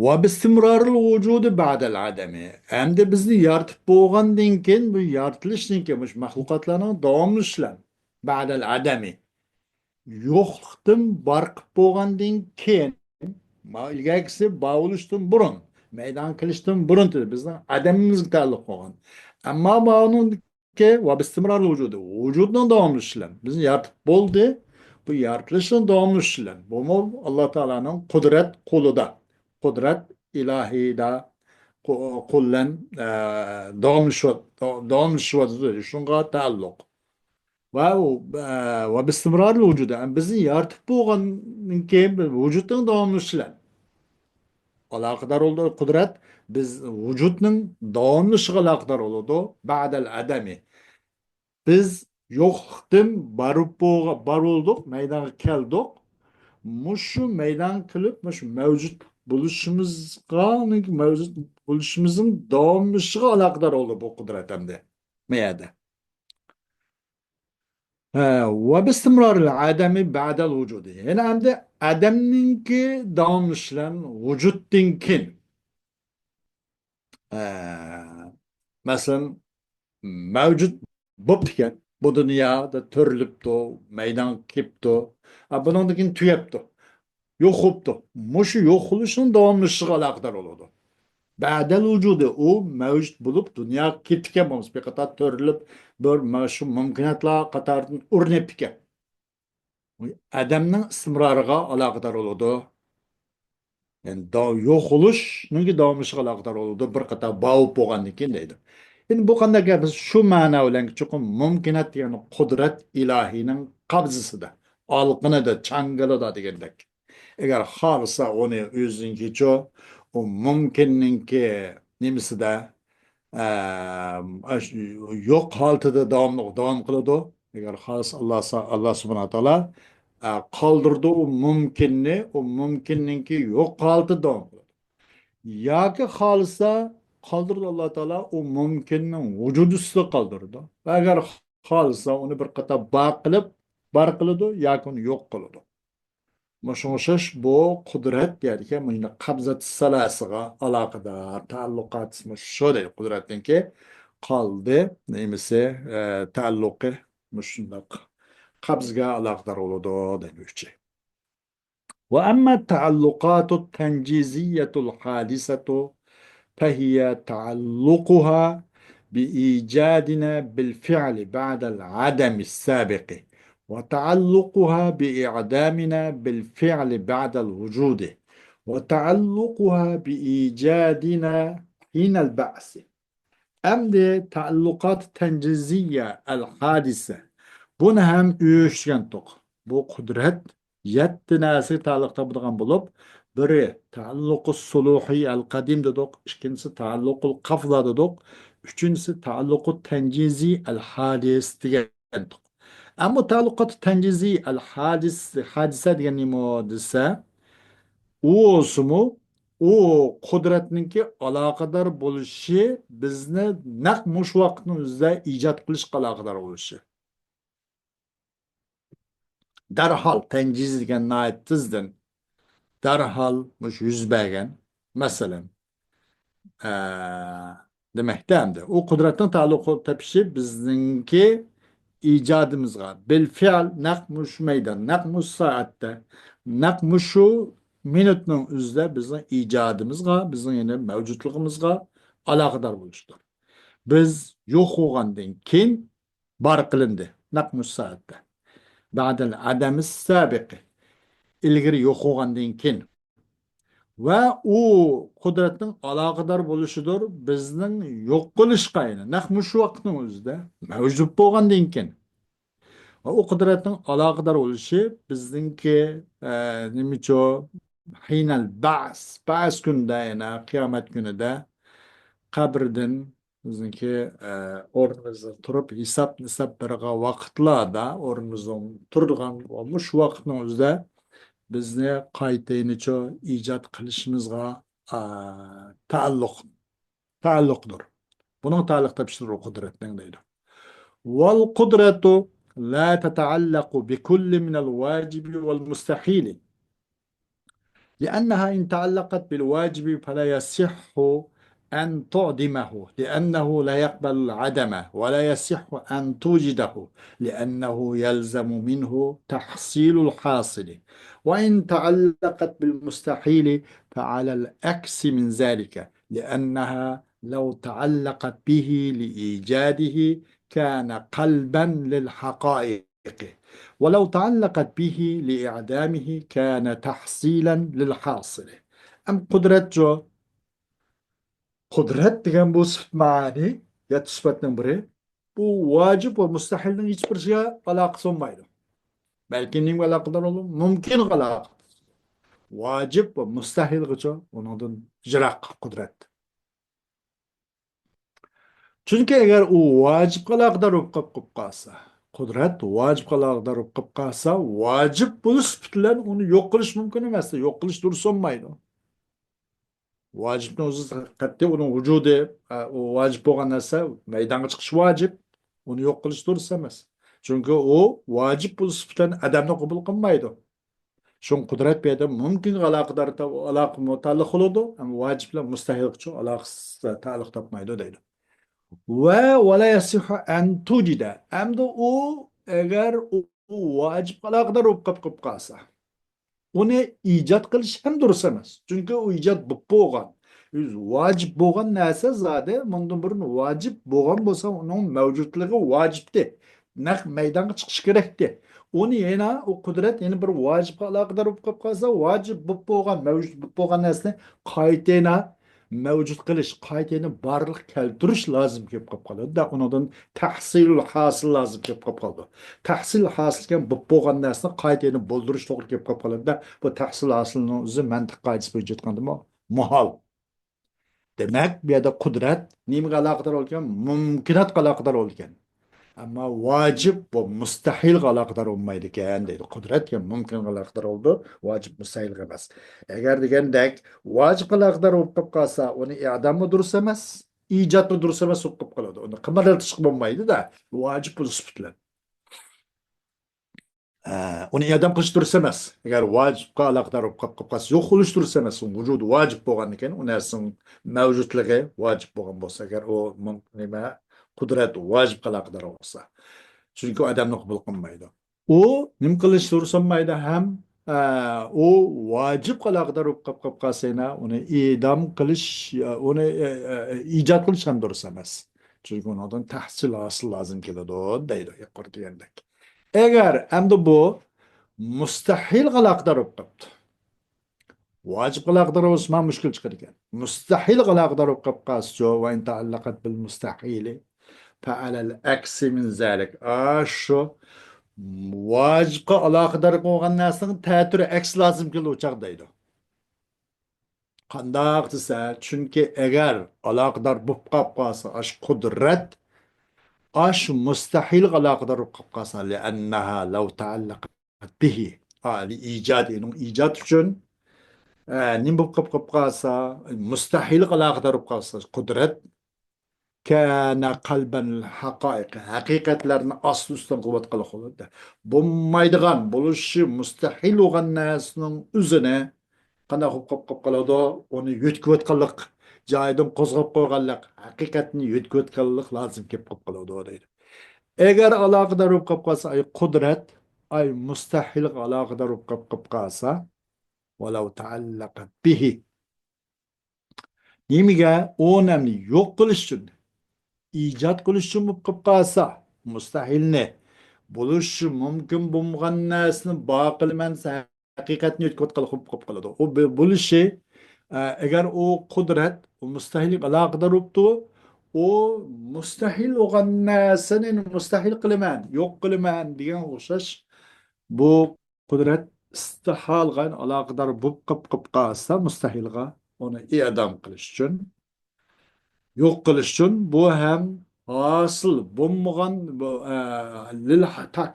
وباستمرار الوجود بعد العدم. ئەمدى بىزنى يارىتىپ بولغاندىن كېيىن، بۇ يارىتىلىشتىن كېيىن، مۇشۇ مەخلۇقاتلارنىڭ داۋاملىشىشى بىلەن، بعد العدم، يوقلۇقتىن بار قىلىپ بولغاندىن كېيىن، ما-، ئىلگەركىسى بار بولۇشتىن بۇرۇن، مەيدانغا كېلىشتىن بۇرۇن، بىزنىڭ ئادەمىمىزگە تەئەللۇق بولغان. ئەمما مانىڭ كى، وباستمرار الوجود، ۋۇجۇدنىڭ داۋاملىشىشى بىلەن. بىزنى يارىتىپ بولدى. بۇ يارىتىلىشنىڭ داۋاملىشىشى بىلەن. بۇمۇ ئاللا تائالانىڭ قۇدرەت قولىدا. قۇدرەت ئىلاھىدا قۇ-، قۇل بىلەن، ئە، داۋاملىشىۋات-، داۋاملىشىۋاتىدۇ. شۇنىڭغا تەئەللۇق. ۋە ئۇ، ئە، وباستمرار الوجود. بىزنى يارىتىپ بولغاندىن كېيىن ۋۇجۇدنىڭ داۋاملىشىشى بىلەن. ئالاقىدار بولىدۇ. قۇدرەت بىز ۋۇجۇدنىڭ داۋاملىشىشىغا ئالاقىدار بولىدۇ. بعد العدم. بىز يوقلۇقتىن بارىپ بولغا-، بار بولدۇق، مەيدانغا كەلدۇق. مۇشۇ مەيدانغا كېلىپ، مۇشۇ مەۋجۇت بولۇشىمىزغا، مەۋجۇت بولۇشىمىزنىڭ داۋاملىشىشىغا ئالاقىدار بولىدۇ بۇ قۇدرەت ئەمدى. مۇ يەردە. ھە، وباستمرار العدم بعد الوجود. يەنى ئەمدى ئادەمنىڭكى داۋاملىشىشى بىلەن ۋۇجۇدتىن كېيىن. ھە، مەسىلەن، مەۋجۇت بوپتىكەن. بۇ دۇنيادا تۆرىلىپتۇ، مەيدانغا كېلىپتۇ. ھە، بۇنىڭدىن كېيىن تۈگەپتۇ. يوق بوپتۇ. مۇشۇ يوق بولۇشنىڭ داۋاملىشىشىغا ئالاقىدار بولىدۇ. بعد الوجود، ئۇ مەۋجۇت بولۇپ، دۇنياغا كېلىپتىكەن، بولمىسا بىر قاتار تۆرىلىپ، بىر مانا شۇ مۇمكىناتلار قاتارىدىن ئورۇن ئېلىپتىكەن. ئادەمنىڭ ئىستىمرارىغا ئالاقىدار بولىدۇ. يەنى دا-، يوق بولۇشنىڭكى داۋاملىشىشىغا ئالاقىدار بولىدۇ، بىر قاتار بار بولۇپ بولغاندىن كېيىن دەيدۇ. ئەمدى بۇ قانداق گەپ؟ بىز شۇ مەنا بىلەن چوقۇم مۇمكىنات دېگەن قۇدرەت ئىلاھىنىڭ قەبزىسىدە، ئالىقىنىدا، چاڭگىلىدا دېگەندەك. ئەگەر خالىسا ئۇنى ئۆزىنىڭكىچە، ئۇ مۇمكىننىڭكى نېمىسىدە، ئە، ئاشۇ يوق ھالىتىدە داۋاملىق داۋام قىلىدۇ. ئەگەر خالىسا ئاللا سا-، ئاللا سۇبھانەھۇ ۋە تائالا، ئە، قالدۇرىدۇ ئۇ مۇمكىننى، ئۇ مۇمكىننىڭكى يوق ھالىتىدە داۋام قىلىدۇ. ياكى خالىسا قالدۇرىدۇ ئاللا تائالا، ئۇ مۇمكىننىڭ ۋۇجۇدى ئۈستىدە قالدۇرىدۇ. ۋە ئەگەر خالىسا ئۇنى بىر قاتار بار قىلىپ، بار قىلىدۇ ياكى ئۇنى يوق قىلىدۇ. مۇشۇ ئوخشاش بۇ قۇدرەت دېگەن مۇشۇنداق قەبزەت سەلاسىغا ئالاقىدار، تەئەللۇقات مۇشۇ دەيدۇ. قۇدرەتنىڭكى قالدى نېمىسى، ئە، تەئەللۇقى مۇشۇنداق قەبزگە ئالاقىدار بولىدۇ دەيدۇ ئۈچى. وأما التعلقات التنجيزية الحادثة فهي تعلقها بإيجادنا بالفعل بعد العدم السابق، وتعلقها بإعدامنا بالفعل بعد الوجود، وتعلقها بإيجادنا حين البعث. ئەمدى تەئەللۇقات تەنجىزىيە ئەل ھادىسە. بۇنى ھەم ئۆچكەنتۇق. بۇ قۇدرەت يەتتە نەرسىگە تەئەللۇق تاپىدىغان بولۇپ، بىرى تەئەللۇقۇ سۇلۇھى ئەل قەدىم دېدۇق، ئىككىنچىسى تەئەللۇقۇل قافلا دېدۇق، ئۈچىنچىسى تەئەللۇقۇ تەنجىزى ئەل ھادىس دېگەن. ئەمما تەئەللۇقاتۇ تەنجىزى ئەل ھادىس، ھادىسە دېگەن نېمە دېسە، ئۇ بولسىمۇ، ئۇ قۇدرەتنىڭكى ئالاقىدار بولۇشى بىزنى نەق مۇشۇ ۋاقىتنىڭ ئۆزىدە ئىجاد قىلىشقا ئالاقىدار بولۇشى. دەرھال، تەنجىز دېگەن ناھايىتى تېزدىن، دەرھال مۇشۇ يۈز بەرگەن. مەسىلەن، ئە، دېمەكتە ئەمدى. ئۇ قۇدرەتنىڭ تەئەللۇق تېپىشى بىزنىڭكى ئىجادىمىزغا، بىل فېئىل، نەق مۇشۇ مەيدان، نەق مۇشۇ سائەتتە، نەق مۇشۇ مىنۇتنىڭ ئۆزىدە بىزنىڭ ئىجادىمىزغا، بىزنىڭ يەنە مەۋجۇتلۇقىمىزغا ئالاقىدار بولۇشىدۇر. بىز يوق بولغاندىن كېيىن بار قىلىندى. نەق مۇشۇ سائەتتە. بەدەل ئادەمىس سابىقى. ئىلگىرى يوق بولغاندىن كېيىن. ۋە ئۇ قۇدرەتنىڭ ئالاقىدار بولۇشىدۇر بىزنىڭ يوق قىلىشقا، يەنى نەق مۇشۇ ۋاقىتنىڭ ئۆزىدە مەۋجۇت بولغاندىن كېيىن. ۋە ئۇ قۇدرەتنىڭ ئالاقىدار بولۇشى بىزنىڭكى، ئە، نېمىچۇ، ھىنەل بەس، بەس كۈندە، يەنى قىيامەت كۈنىدە قەبرىدىن بىزنىڭكى، ئە، ئورنىمىزدىن تۇرۇپ، ھېساب-نىساب بېرىدىغان ۋاقىتلاردا ئورنىمىزدىن تۇرىدىغان ۋە مۇشۇ ۋاقىتنىڭ ئۆزىدە بىزنى قايتا يەنىچۇ ئىجاد قىلىشىمىزغا، ئە، تەئەللۇق، تەئەللۇقدۇر. بۇنىڭ تەئەللۇق تېپىشىدۇر ئۇ قۇدرەتنىڭ دەيدۇ. والقدرة لا تتعلق بكل من الواجب والمستحيل. لأنها إن تعلقت بالواجب فلا يصح أن تعدمه، لأنه لا يقبل العدم، ولا يصح أن توجده، لأنه يلزم منه تحصيل الحاصل. وإن تعلقت بالمستحيل فعلى العكس من ذلك، لأنها لو تعلقت به لإيجاده كان قلبا للحقائق، ولو تعلقت به لإعدامه كان تحصيلا للحاصل. ئەم قۇدرەتچۇ؟ قۇدرەت دېگەن بۇ سۈپەت مەنى، يەتتە سۈپەتنىڭ بىرى. بۇ ۋاجىب ۋە مۇستەھىلنىڭ ھېچ بىرىگە ئالاقىسى بولمايدۇ. بەلكى نېمىگە ئالاقىدار بولىدۇ؟ مۇمكىنغا ئالاقىدار. ۋاجىب ۋە مۇستەھىلغىچۇ ئۇنىڭدىن يىراق قۇدرەت. چۈنكى ئەگەر ئۇ ۋاجىپقا ئالاقىدار بولۇپ قاپ-، قاپ قالسا، قۇدرەت ۋاجىپقا ئالاقىدار بولۇپ قاپ قالسا، ۋاجىپ بولۇش سۈپىتى بىلەن ئۇنى يوق قىلىش مۇمكىن ئەمەس، يوق قىلىش دۇرۇس بولمايدۇ. ۋاجىپنىڭ ئۆزى قەتئىي ئۇنىڭ ۋۇجۇدى، ئە، ئۇ ۋاجىپ بولغان نەرسە مەيدانغا چىقىشى ۋاجىپ، ئۇنى يوق قىلىش دۇرۇس ئەمەس. چۈنكى ئۇ ۋاجىپ بولۇش سۈپىتى بىلەن ئادەمنى قوبۇل قىلمايدۇ. شۇڭا قۇدرەت بۇ يەردە مۇمكىنغا ئالاقىدار، ئالاقە مۇتەئەللىق بولىدۇ، ئەمما ۋاجىپ بىلەن مۇستەھىلغىچۇ ئالاقىسى، تەئەللۇق تاپمايدۇ دەيدۇ. ۋە ۋە لا يەسىھھۇ ئەن تۇجىدە. ئەمدى ئۇ، ئەگەر ئۇ، ئۇ ۋاجىپقا ئالاقىدار بولۇپ قاپ-، قاپ قالسا، ئۇنى ئىجاد قىلىش ھەم دۇرۇس ئەمەس. چۈنكى ئۇ ئىجاد بولۇپ بولغان. ۋاجىپ بولغان نەرسە زادى مۇندىن بۇرۇن ۋاجىپ بولغان بولسا، ئۇنىڭ مەۋجۇتلۇقى ۋاجىپتى. نەق مەيدانغا چىقىشى كېرەكتى. ئۇنى يەنە، ئۇ قۇدرەت يەنە بىر ۋاجىپقا ئالاقىدار بولۇپ قاپ قالسا، ۋاجىپ بولۇپ بولغان، مەۋجۇت بولۇپ بولغان نەرسىنى قايتا يەنە مەۋجۇت قىلىش، قايتا يەنە بارلىققا كەلتۈرۈش لازىم كېلىپ قاپ قالىدۇ. ئۇنىڭدىن تەھسىل ھاسىل لازىم كېلىپ قاپ قالىدۇ. تەھسىل ھاسىل دېگەن بولۇپ بولغان نەرسىنى قايتا يەنە بولدۇرۇش توغرا كېلىپ قاپ قالىدۇ. بۇ تەھسىل ھاسىلنىڭ ئۆزى مەنتىق قائىدىسى بويىچە ئېيتقاندىمۇ مۇھال. دېمەك، بۇ يەردە قۇدرەت نېمىگە ئالاقىدار بولىدىكەن؟ مۇمكىناتقا ئالاقىدار بولىدىكەن. ئەمما ۋاجىپ ۋە مۇستەھىلغا ئالاقىدار بولمايدىكەن دەيدۇ. قۇدرەت دېگەن مۇمكىنغا ئالاقىدار بولىدۇ، ۋاجىپ مۇستەھىلغا ئەمەس. ئەگەر دېگەندەك ۋاجىپقا ئالاقىدار بولۇپ قاپ قالسا، ئۇنى ئىداممۇ دۇرۇس ئەمەس، ئىجادمۇ دۇرۇس ئەمەس بولۇپ قاپ قالىدۇ. ئۇنى قىمارلىتىشقا بولمايدۇ-دە، ۋاجىپ بولۇش سۈپىتى بىلەن. ئە، ئۇنى ئىدام قىلىش دۇرۇس ئەمەس. ئەگەر ۋاجىپقا ئالاقىدار بولۇپ قاپ-، قاپ قالسا، يوق قىلىش دۇرۇس ئەمەس. ئۇنىڭ ۋۇجۇدى ۋاجىپ بولغاندىكىن، ئۇ نەرسىنىڭ مەۋجۇتلۇقى ۋاجىپ بولغان بولسا، ئەگەر ئۇ مۇم-، نېمە، قۇدرەت ۋاجىپقا ئالاقىدار بولسا. چۈنكى ئۇ ئادەمنى قوبۇل قىلمايدۇ. ئۇ نېمە قىلىش دۇرۇس بولمايدۇ؟ ھەم، ئە، ئۇ ۋاجىپقا ئالاقىدار بولۇپ قاپ-، قاپ قالسا يەنە ئۇنى ئىدام قىلىش، ئۇنى، ئە، ئە، ئىجاد قىلىش ھەم دۇرۇس ئەمەس. چۈنكى ئۇنىڭدىن تەھسىل ھاسىل لازىم كېلىدۇ دەيدۇ، يۇقىرىدا دېگەندەك. ئەگەر ئەمدى بۇ مۇستەھىلغا ئالاقىدار بولۇپ قاپتۇ. ۋاجىپقا ئالاقىدار بولسا، مانا مۈشكۈل چىقىدىكەن. مۇستەھىلغا ئالاقىدار بولۇپ قاپ قالسىچۇ، ۋە ئىن تەئەللەقەت بىل مۇستەھىلى فەئەلەل ئەكسى مىن زەلىك. ئاشۇ ۋاجىپقا ئالاقىدار بولغان نەرسىنىڭ تەتۈرى ئەكسى لازىم كېلىدۇ ئۇ چاغدا دەيدۇ. قانداق دېسە، چۈنكى ئەگەر ئالاقىدار بولۇپ قاپ قالسا، ئاش قۇدرەت، ئاش مۇستەھىلگە ئالاقىدار بولۇپ قاپ قالسا، لىئەننەھا لەۋ تەئەللەقەت بىھى، ئا، لىئىجادى، ئۇنىڭ ئىجاد ئۈچۈن، ئە، نېمە بولۇپ قاپ، قاپ قالسا، مۇستەھىلگە ئالاقىدار بولۇپ قالسا، قۇدرەت، كان قلبا الحقائق، ھەقىقەتلەرنى ئاستى ئۈستۈن قىلىۋاتقانلىق بولىدۇ. بولمايدىغان، بولۇشى مۇستەھىل بولغان نەرسىنىڭ ئۆزىنى قانداق قىلىپ قىلىپ قالىدۇ؟ ئۇنى يۆتكىۋاتقانلىق، جايىدىن قوزغاپ قويغانلىق، ھەقىقەتنى يۆتكىۋاتقانلىق لازىم كېلىپ قىلىپ قالىدۇ دەيدۇ. ئەگەر ئالاقىدار بولۇپ قىلىپ قالسا، ئاي قۇدرەت، ئاي مۇستەھىلگە ئالاقىدار بولۇپ قىلىپ قىلىپ قالسا، ولو تعلقت به. نېمىگە؟ ئۇ نەرسىنى يوق قىلىش ئۈچۈن، ئىجاد قىلىش ئۈچۈن بولۇپ قېلىپ قالسا، مۇستەھىلنى، بولۇشى مۇمكىن بولمىغان نەرسىنى بار قىلىمەن، ھەقىقەتنى يۆتكەۋاتقانلىق بولۇپ قېلىپ قالىدۇ. ئۇ بو-، بولۇشى، ئە، ئەگەر ئۇ قۇدرەت، ئۇ مۇستەھىلگە ئالاقىدار بوپتۇ، ئۇ مۇستەھىل بولغان نەرسىنى مۇستەھىل قىلىمەن، يوق قىلىمەن دېگەن ئوخشاش. بۇ قۇدرەت ئىستىھالىغا ئالاقىدار بولۇپ قېلىپ قېلىپ قالسا، مۇستەھىلغا ئۇنى ئىدام قىلىش ئۈچۈن، يوق قىلىش ئۈچۈن، بۇ ھەم ھاسىل بولمىغان، بۇ، ئە، لىل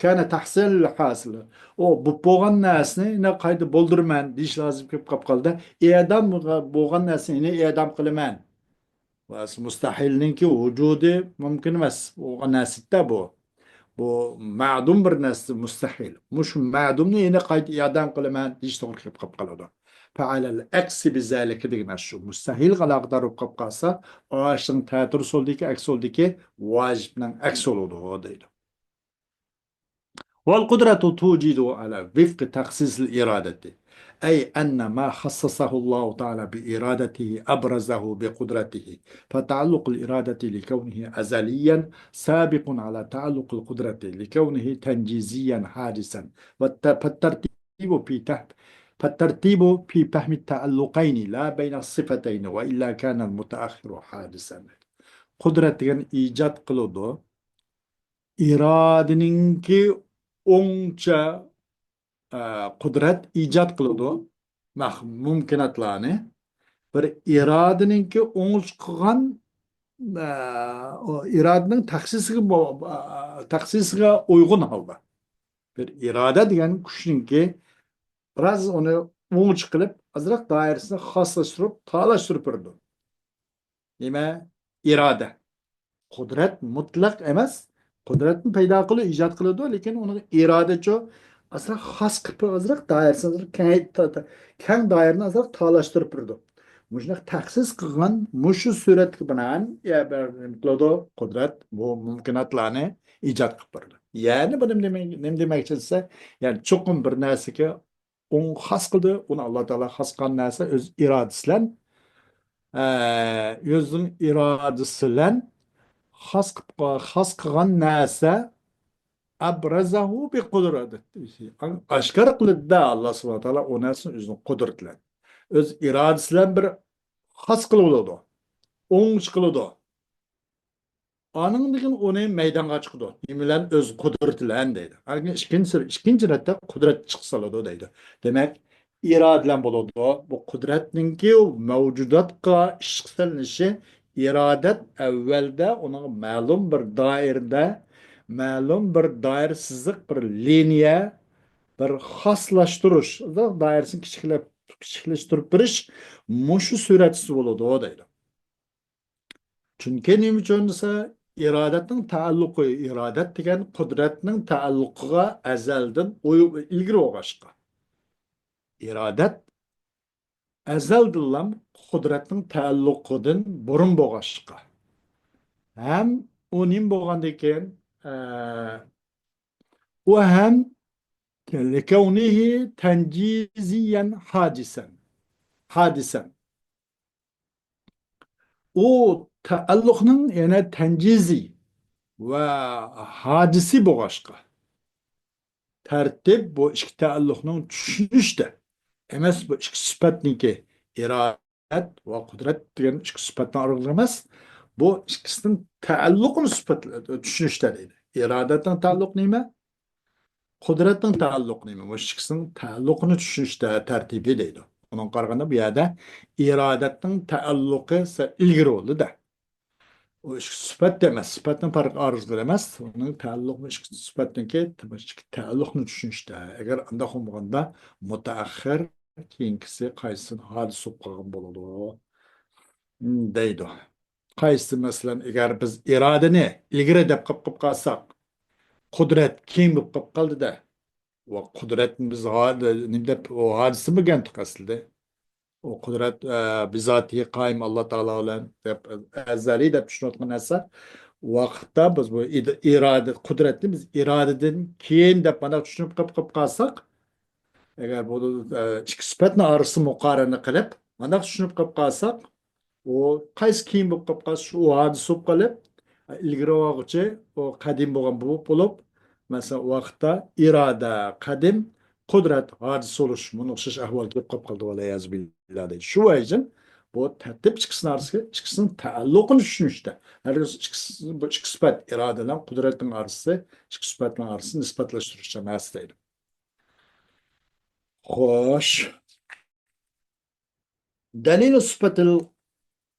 كان تحصيلا للحاصل. ئۇ بولۇپ بولغان نەرسىنى يەنە قايتا بولدۇرىمەن دېيىش لازىم كېلىپ قاپ قالدى. ئىدام بولغان نەرسىنى يەنە ئىدام قىلىمەن. ۋە مۇستەھىلنىڭكى ۋۇجۇدى مۇمكىن ئەمەس. بولغان نەرسىدە بۇ. بۇ مەدۇم بىر نەرسە مۇستەھىل. مۇشۇ مەدۇمنى يەنە قايتا ئىدام قىلىمەن دېيىش توغرا كېلىپ قاپ قالىدۇ. فعلى العكس بذلك دېگەن شۇ. مۇستەھىلگە ئالاقىدار بولۇپ قاپ قالسا، ئاشۇنىڭ تەتۈرى سولدىكى، ئەكس سولدىكى ۋاجىپنىڭ ئەكسى بولىدۇ دەيدۇ. والقدرة توجد على وفق تخصيص الإرادة، أي أن ما خصصه الله تعالى بإرادته أبرزه بقدرته، فتعلق الإرادة لكونه أزليا سابق على تعلق القدرة لكونه تنجيزيا حادثا، والت-، فالترتيب في تح-، فالترتيب في فهم التعلقين لا بين الصفتين، وإلا كان المتأخر حادثا. قۇدرەت دېگەن ئىجاد قىلىدۇ. ئىرادىنىڭكى ئوڭچە، ئە، قۇدرەت ئىجاد قىلىدۇ. مەخ-، مۇمكىناتلارنى. بىر ئىرادىنىڭكى ئوڭچە قىلغان، ئە، ئۇ ئىرادىنىڭ تەخسىسىگە مو-، ئە، تەخسىسىگە ئۇيغۇن ھالدا. بىر ئىرادە دېگەن كۈچنىڭكى بىراز ئۇنى ئوڭچە قىلىپ، ئازراق دائىرىسىنى خاسلاشتۇرۇپ، تارلاشتۇرۇپ بېرىدۇ. نېمە؟ ئىرادە. قۇدرەت مۇتلەق ئەمەس. قۇدرەتنى پەيدا قىلىدۇ، ئىجاد قىلىدۇ، لېكىن ئۇنىڭ ئىرادىچۇ ئازراق خاس قىلىپ، ئازراق دائىرىسىنى ئازراق كېڭەيت-، تا-، تا-، كەڭ دائىرىنى ئازراق تارلاشتۇرۇپ بېرىدۇ. مۇشۇنداق تەخسىس قىلغان، مۇشۇ سۈرەتكە بىنائەن، يا بىر نېمە قىلىدۇ؟ قۇدرەت بۇ مۇمكىناتلارنى ئىجاد قىلىپ بېرىدۇ. يەنى بۇ نېمە دېمەك-، نېمە دېمەكچى دېسە، يەنى چوقۇم بىر نەرسىگە ئوڭ خاس قىلدى، ئۇنى ئاللا تائالا خاس قىلغان نەرسە ئۆز ئىرادىسى بىلەن، ئە، ئۆزىنىڭ ئىرادىسى بىلەن خاس قىلىپ، خاس قىلغان نەرسە ئەبرەزەھۇ بىقۇدرەتىھى. ئاشكارا قىلدى-دە، ئاللا سۇبھانەھۇ ۋە تائالا ئۇ نەرسىنى ئۆزىنىڭ قۇدرىتى بىلەن. ئۆز ئىرادىسى بىلەن بىر خاس قىلىۋالىدۇ. ئوڭچە قىلىدۇ. ئانىڭدىن كېيىن ئۇنى مەيدانغا چىقىدۇ. نېمە بىلەن؟ ئۆز قۇدرىتى بىلەن دەيدۇ. ئانىڭدىن كېيىن ئىككىنچى، ئىككىنچى رەتتە قۇدرەت چىقىپ سالىدۇ دەيدۇ. دېمەك، ئىرادە بىلەن بولىدۇ. بۇ قۇدرەتنىڭكى مەۋجۇداتقا ئىشقا سېلىنىشى، ئىرادەت ئەۋۋەلدە ئۇنىڭ مەلۇم بىر دائىرىدە، مەلۇم بىر دائىرە سىزىق، بىر لىنىيە، بىر خاسلاشتۇرۇش، دائىرىسىنى كىچىكلەپ، كىچىكلەشتۈرۈپ بېرىش، مۇشۇ سۈرەتسىز بولىدۇ دەيدۇ. چۈنكى نېمە ئۈچۈن دېسە، ئىرادەتنىڭ تەئەللۇقى، ئىرادەت دېگەن قۇدرەتنىڭ تەئەللۇقىغا ئەزەلدىن ئوي-، ئىلگىرى بولغاچقا. ئىرادەت ئەزەلدىنلا قۇدرەتنىڭ تەئەللۇقىدىن بۇرۇن بولغاچقا. ھەم ئۇ نېمە بولغاندىكىن، ئە، ئۇ ھەم لىكەۋنىھى تەنجىزىيەن ھادىسەن. ھادىسەن. ئۇ تەئەللۇقنىڭ يەنە تەنجىزى ۋە ھادىسى بولغاچقا، تەرتىپ بۇ ئىككى تەئەللۇقنىڭ چۈشىنىشتە ئەمەس، بۇ ئىككى سۈپەتنىڭكى، ئىرادەت ۋە قۇدرەت دېگەن ئىككى سۈپەتنىڭ ئارىلىقى ئەمەس، بۇ ئىككىسىنىڭ تەئەللۇقىنى سۈپەت-، چۈشىنىشتە دەيدۇ. ئىرادەتنىڭ تەئەللۇقى نېمە؟ قۇدرەتنىڭ تەئەللۇقى نېمە؟ مۇشۇ ئىككىسىنىڭ تەئەللۇقىنى چۈشىنىش تە-، تەرتىپى دەيدۇ. ئۇنىڭغا قارىغاندا بۇ يەردە ئىرادەتنىڭ تەئەللۇقى سە-، ئىلگىرى بولدى-دە. ئۇ ئىككى سۈپەت ئەمەس، سۈپەتنىڭ پەرقى ئارىزىدا ئەمەس، ئۇنىڭ تەئەللۇقى ئىككى سۈپەتنىڭكى بۇ ئىككى تەئەللۇقنى چۈشىنىشتە. ئەگەر ئانداق بولمىغاندا، مۇتەئەخخىر كېيىنكىسى قايسىسىنىڭ ھادىسىسى بولۇپ قالغان بولىدۇ؟ دەيدۇ. قايسى، مەسىلەن، ئەگەر بىز ئىرادىنى ئىلگىرى دەپ قىلىپ قىلىپ قالساق، قۇدرەت كېيىن بولۇپ قالىپ قالدى-دە. ۋە قۇدرەتنى بىز ھا-، نېمە دەپ، ئۇ ھادىسە بولغانتۇق ئەسلىدە. ئۇ قۇدرەت، ئە، بىزاتىھى قايىم ئاللا تائالا بىلەن دەپ، ئەزەلىي دەپ چۈشىنىۋاتقان نەرسە. ۋاقىتتا بىز بۇ ئىد-، ئىرادە، قۇدرەتنى بىز ئىرادىدىن كېيىن دەپ مانا چۈشىنىپ قىلىپ قىلىپ قالساق، ئەگەر بۇ، ئە، ئىككى سۈپەتنىڭ ئارىسىدا مۇقارىنە قىلىپ، مانداق چۈشىنىپ قېلىپ قالساق، ئۇ قايسى كېيىن بولۇپ قېلىپ قالسا، شۇ ھادىسە بولۇپ قېلىپ، ئىلگىرى بولغۇچى ئۇ قەدىم بولغان بولۇپ، بولۇپ، مەسىلەن، ئۇ ۋاقىتتا ئىرادە قەدىم، قۇدرەت ھادىسە بولۇش، مۇنۇ ئوخشاش ئەھۋال كېلىپ قېلىپ قالىدۇ، ۋەلئىيازۇ بىللا دەيدۇ. شۇ ۋەجىدىن بۇ تەرتىپ ئىككىسىنىڭ ئارىسىدىكى، ئىككىسىنىڭ تەئەللۇقىنى چۈشىنىشتە، ھەرگىز ئىككىسى، بۇ ئىككى سۈپەت، ئىرادە بىلەن قۇدرەتنىڭ ئارىسى، ئىككى سۈپەتنىڭ ئارىسىنى نىسبەتلەشتۈرۈشچە ئەمەس دەيدۇ. خوش. دەلىلۇ سۈپەتىل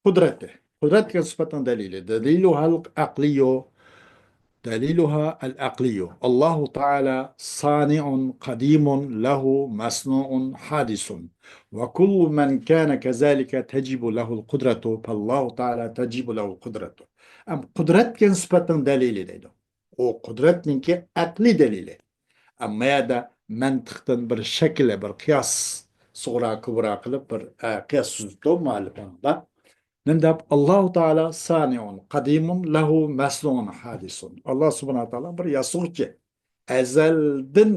قۇدرەتى. قۇدرەت دېگەن سۈپەتنىڭ دەلىلى. دەلىلۇھەل ئەقلىيۇ. دەلىلۇھا ئەل ئەقلىيۇ. ئاللاھۇ تائالا سانىئۇن قەدىمۇن لەھۇ مەسنۇئۇن ھادىسۇن. ۋە كۇللۇ مەن كانە كەزالىكە تەجىبۇ لەھۇل قۇدرەتۇ. فاللاھۇ تائالا تەجىبۇ لەھۇل قۇدرەتۇ. ئەم، قۇدرەت دېگەن سۈپەتنىڭ دەلىلى دەيدۇ. ئۇ قۇدرەتنىڭكى ئەقلىي دەلىلى. ئەمما يەردە مەنتىقتىن بىر شەكىل، بىر قىياس، سۇغرا، كۇبرا قىلىپ بىر، ئە، قىياس تۈزۈپتۇ مۇئەللىپ ئۇنىڭدا. نېمە دەپ؟ ئاللاھۇ تائالا سانىئۇن قەدىمۇن لەھۇ مەسنۇئۇن ھادىسۇن. ئاللا سۇبھانەھۇ تائالا بىر ياسىغۇچى. ئەزەلدىن،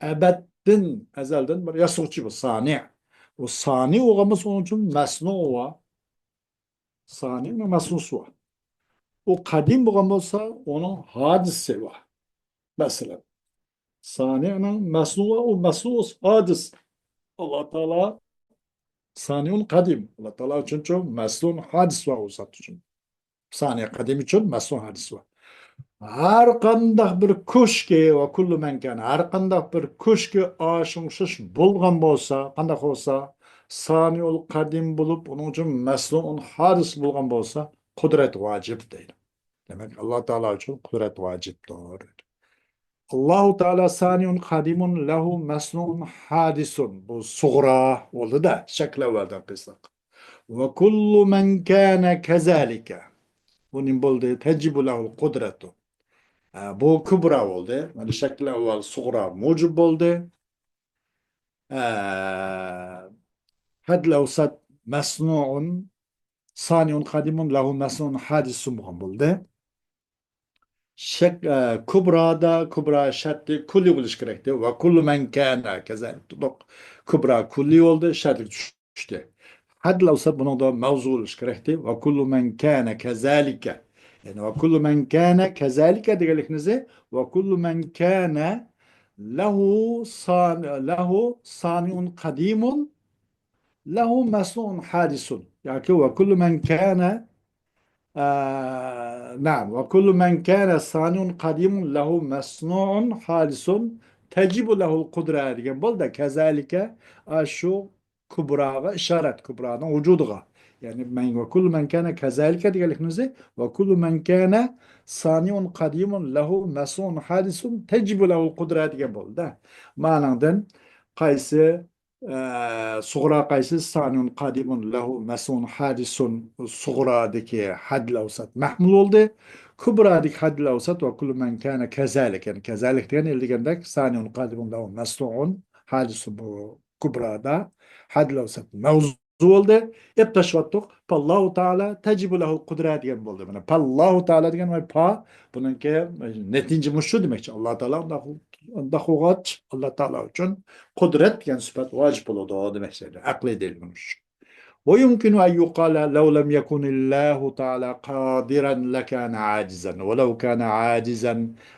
ئەبەدتىن، ئەزەلدىن بىر ياسىغۇچى بۇ سانىئ. ئۇ سانىئ بولغان بولسا ئۇنىڭ ئۈچۈن مەسنۇئۇ بار. سانىئنىڭ مەسنۇئۇسى بار. ئۇ قەدىم بولغان بولسا ئۇنىڭ ھادىسىسى بار. مەسىلەن، سانىئنىڭ مەسنۇئۇ، ئۇ مەسنۇئۇ ھادىس. ئاللا تائالا سانىئۇن قەدىم. ئاللا تائالا ئۈچۈنچۇ مەسنۇئۇن ھادىس بار ئۇ زات ئۈچۈن. سانىئ قەدىم ئۈچۈن مەسنۇئۇن ھادىس بار. ھەر قانداق بىر كوشكى ۋە كۇللۇ مەن كان، ھەر قانداق بىر كوشكى ئاشۇنىڭغا ئوخشاش بولغان بولسا، قانداق بولسا، سانىئۇل قەدىم بولۇپ، ئۇنىڭ ئۈچۈن مەسنۇئۇن ھادىس بولغان بولسا، قۇدرەت ۋاجىپ دەيدۇ. دېمەك، ئاللا تائالا ئۈچۈن قۇدرەت ۋاجىپتۇر. ئاللاھۇ تائالا سانىئۇن قەدىمۇن لەھۇ مەسنۇئۇن ھادىسۇن. بۇ سۇغرا بولدى-دە، شەكلى ئەۋۋەلدىن قىلساق. ۋە كۇللۇ مەن كانە كەزالىكە. بۇ نېمە بولدى؟ تەجىبۇ لەھۇل قۇدرەتۇ. ئە، بۇ كۇبرا بولدى. مانا شەكلى ئەۋۋەل سۇغرا مۇجىب بولدى. ئە، ھەددىل ئەۋسەت مەسنۇئۇن، سانىئۇن قەدىمۇن لەھۇ مەسنۇئۇن ھادىسۇن بولغان بولدى. شەك-، ئە، كۇبرادا، كۇبرا شەرتى كۈللى بولۇشى كېرەكتى. ۋە كۇللۇ مەن كانە كەزالىك دېدۇق. كۇبرا كۈللى بولدى، شەرتلىك چۈشتى. ھەددىل ئەۋسەت بۇنىڭدا مەۋزۇ بولۇشى كېرەكتى. ۋە كۇللۇ مەن كانە كەزالىكە. يەنى ۋە كۇللۇ مەن كانە كەزالىكە دېگەنلىكىمىز، ۋە كۇللۇ مەن كانە لەھۇ سان-، لەھۇ سانىئۇن قەدىمۇن لەھۇ مەسنۇئۇن ھادىسۇن. ياكى ۋە كۇللۇ مەن كانە، ئە، نەئەم، ۋە كۇللۇ مەن كانە سانىئۇن قەدىمۇن لەھۇ مەسنۇئۇن ھادىسۇن تەجىبۇ لەھۇل قۇدرە دېگەن بولدى. كەزالىكە، ئاشۇ كۇبراغا ئىشارەت، كۇبرانىڭ ۋۇجۇدىغا. يەنى مەن ۋە كۇللۇ مەن كانە كەزالىكە دېگەنلىكىمىز، ۋە كۇللۇ مەن كانە سانىئۇن قەدىمۇن لەھۇ مەسنۇئۇن ھادىسۇن تەجىبۇ لەھۇل قۇدرە دېگەن بولدى. مانىڭدىن قايسى ئە، سۇغرا قايسى؟ سانىئۇن قەدىمۇن لەھۇ مەسنۇئۇن ھادىسۇن. سۇغرادىكى ھەددىل ئەۋسەت مەھمۇل بولدى. كۇبرادىكى ھەددىل ئەۋسەت ۋە كۇللۇ مەن كانە كەزالىك. يەنى كەزالىك دېگەن، ئىلگىرىدەك سانىئۇن قەدىمۇن لەھۇ مەسنۇئۇن ھادىسۇن بۇ كۇبرادا ھەددىل ئەۋسەت مەۋزۇ بولدى. ئەپ تاشلاۋاتتۇق. پاللاھۇ تائالا تەجىبۇ لەھۇل قۇدرە دېگەن بولدى. مانا پاللاھۇ تائالا دېگەن ۋە پا، بۇنىڭكى نەتىجە مۇشۇ دېمەكچى. ئاللا تائالا ئۇنداق، ئۇنداق بولغاچ، ئاللا تائالا ئۈچۈن قۇدرەت دېگەن سۈپەت ۋاجىپ بولىدۇ دېمەكچى. ئەقلىي دەلىل بۇنىڭ ئۈچۈن. ويمكن أن يقال لو لم يكن الله تعالى قادرا لكان عاجزا، ولو كان عاجزا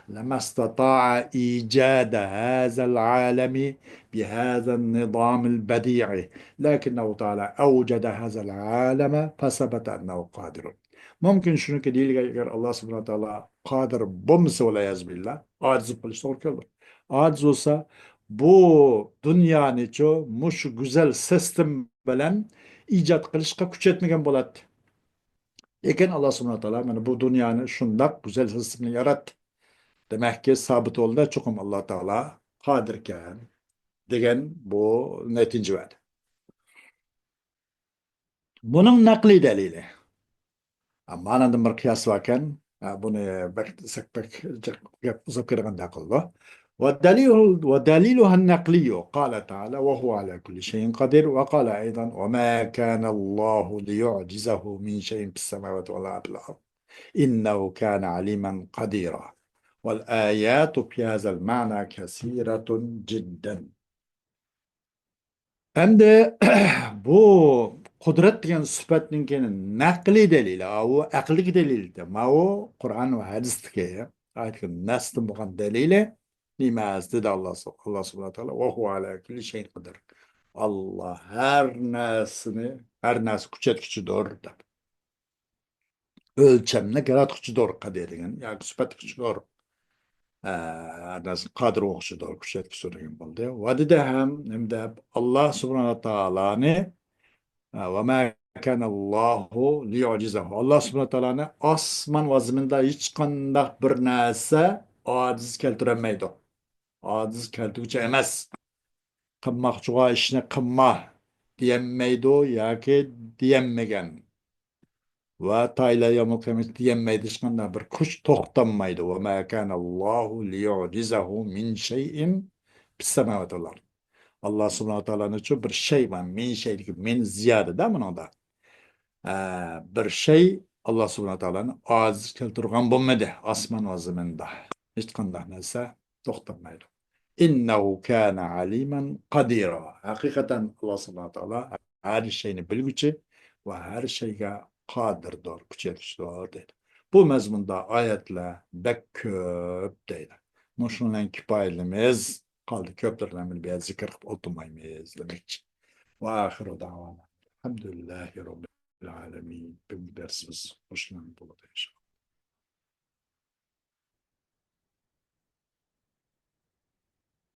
لما استطاع إيجاد هذا العالم بهذا النظام البديع، لكنه تعالى أوجد هذا العالم فثبت أنه قادر. مۇمكىن شۇنىڭكى دېيىلگەن، ئەگەر ئاللا سۇبھانەھۇ ۋە تائالا قادىر بولمىسا، ۋەلئىيازۇ بىللا، ئاجىز بولۇپ قېلىشى توغرا كېلىدۇ. ئاجىز بولسا، بۇ دۇنيانىچۇ مۇشۇ گۈزەل سىستېما بىلەن ئىجاد قىلىشقا كۈچ يەتمىگەن بولاتتى. لېكىن ئاللا سۇبھانەھۇ ۋە تائالا مانا بۇ دۇنيانى شۇنداق گۈزەل سىستېمىنى ياراتتى. دېمەككى، سابىت بولدى، چوقۇم ئاللا تائالا قادىركەن دېگەن بۇ نەتىجە بەردى. بۇنىڭ نەقلىي دەلىلى. ھە، مانادىن بىر قىياس باركەن. ھە، بۇنى بەك دېسەك، بەك جىق گەپ ئۇزاپ كېتىدىغاندەك قىلىدۇ. ودليل، ودليلها النقلي، قال تعالى: وهو على كل شيء قدير، وقال أيضا: وما كان الله ليعجزه من شيء في السماوات ولا في الأرض، إنه كان عليما قديرا. والآيات في هذا المعنى كثيرة جدا. ئەمدى بۇ قۇدرەت دېگەن سۈپەتنىڭكى نەقلىي دەلىلى، ئاۋۇ ئەقىلدىكى دەلىلى، ماۋۇ قۇرئان ۋە ھەدىستىكى ئايەتلىك نەستىن بولغان دەلىلى نېمە دېدى ئاللا، ئاللا سۇبھانەھۇ ۋە تائالا: وهو على كل شيء قدير. ئاللا ھەر نەرسىنى، ھەر نەرسە كۈچەتكۈچىدۇر دەپ. ئۆلچەملىك ياراتقۇچىدۇر، قەدىر دېگەن ياكى سۈپەتكۈچىدۇر. ئە، ھەر نەرسىگە قادىر بولغۇچىدۇر، كۈچەتكۈچىدۇر دېگەن بولدى. ۋە دېدى ھەم، ھەمدە ئاللا سۇبھانەھۇ ۋە تائالانى، ئە، وما كان الله ليعجزه. ئاللا سۇبھانەھۇ ۋە تائالانى ئاسمان ۋە زېمىندا ھېچقانداق بىر نەرسە ئاجىز كەلتۈرەلمەيدۇ. ئاجىز كەلتۈرگۈچى ئەمەس. قىلماقچى بولغان ئىشنى قىلما دېيەلمەيدۇ ياكى دېيەلمىگەن. ۋە تائالا يەۋمۇل قىيامەت دېيەلمەيدۇ، ھېچقانداق بىر كۈچ توختالمايدۇ. وما كان الله ليعجزه من شيء في السماوات والأرض. ئاللا سۇبھانەھۇ ۋە تائالانىچۇ بىر شەي بار، مىن شەيدىكى مىن زىيادىدە مۇنىڭدا. ئە، بىر شەي ئاللا سۇبھانەھۇ ۋە تائالانى ئاجىز كەلتۈرگەن بولمىدى ئاسمان ۋە زېمىندا. ھېچقانداق نەرسە توختالمايدۇ. إنه كان عليما قديرا. ھەقىقەتەن ئاللا سۇبھانەھۇ ۋە تائالا ھەر شەينى بىلگۈچى ۋە ھەر شەيگە قادىردۇر، كۈچ يەتكۈچىدۇر دەيدۇ. بۇ مەزمۇندا ئايەتلەر بەك كۆپ دەيدۇ. مۇشۇنىڭ بىلەن كۇپايىلىمىز، قالدى كۆپلىرىنى بىر يەردە زىكىر قىلىپ ئولتۇرمايمىز دېمەكچى. وآخر دعوانا الحمد لله رب العالمين. بۈگۈنكى دەرسىمىز مۇشۇنىڭ بولدى ئىنشائاللا.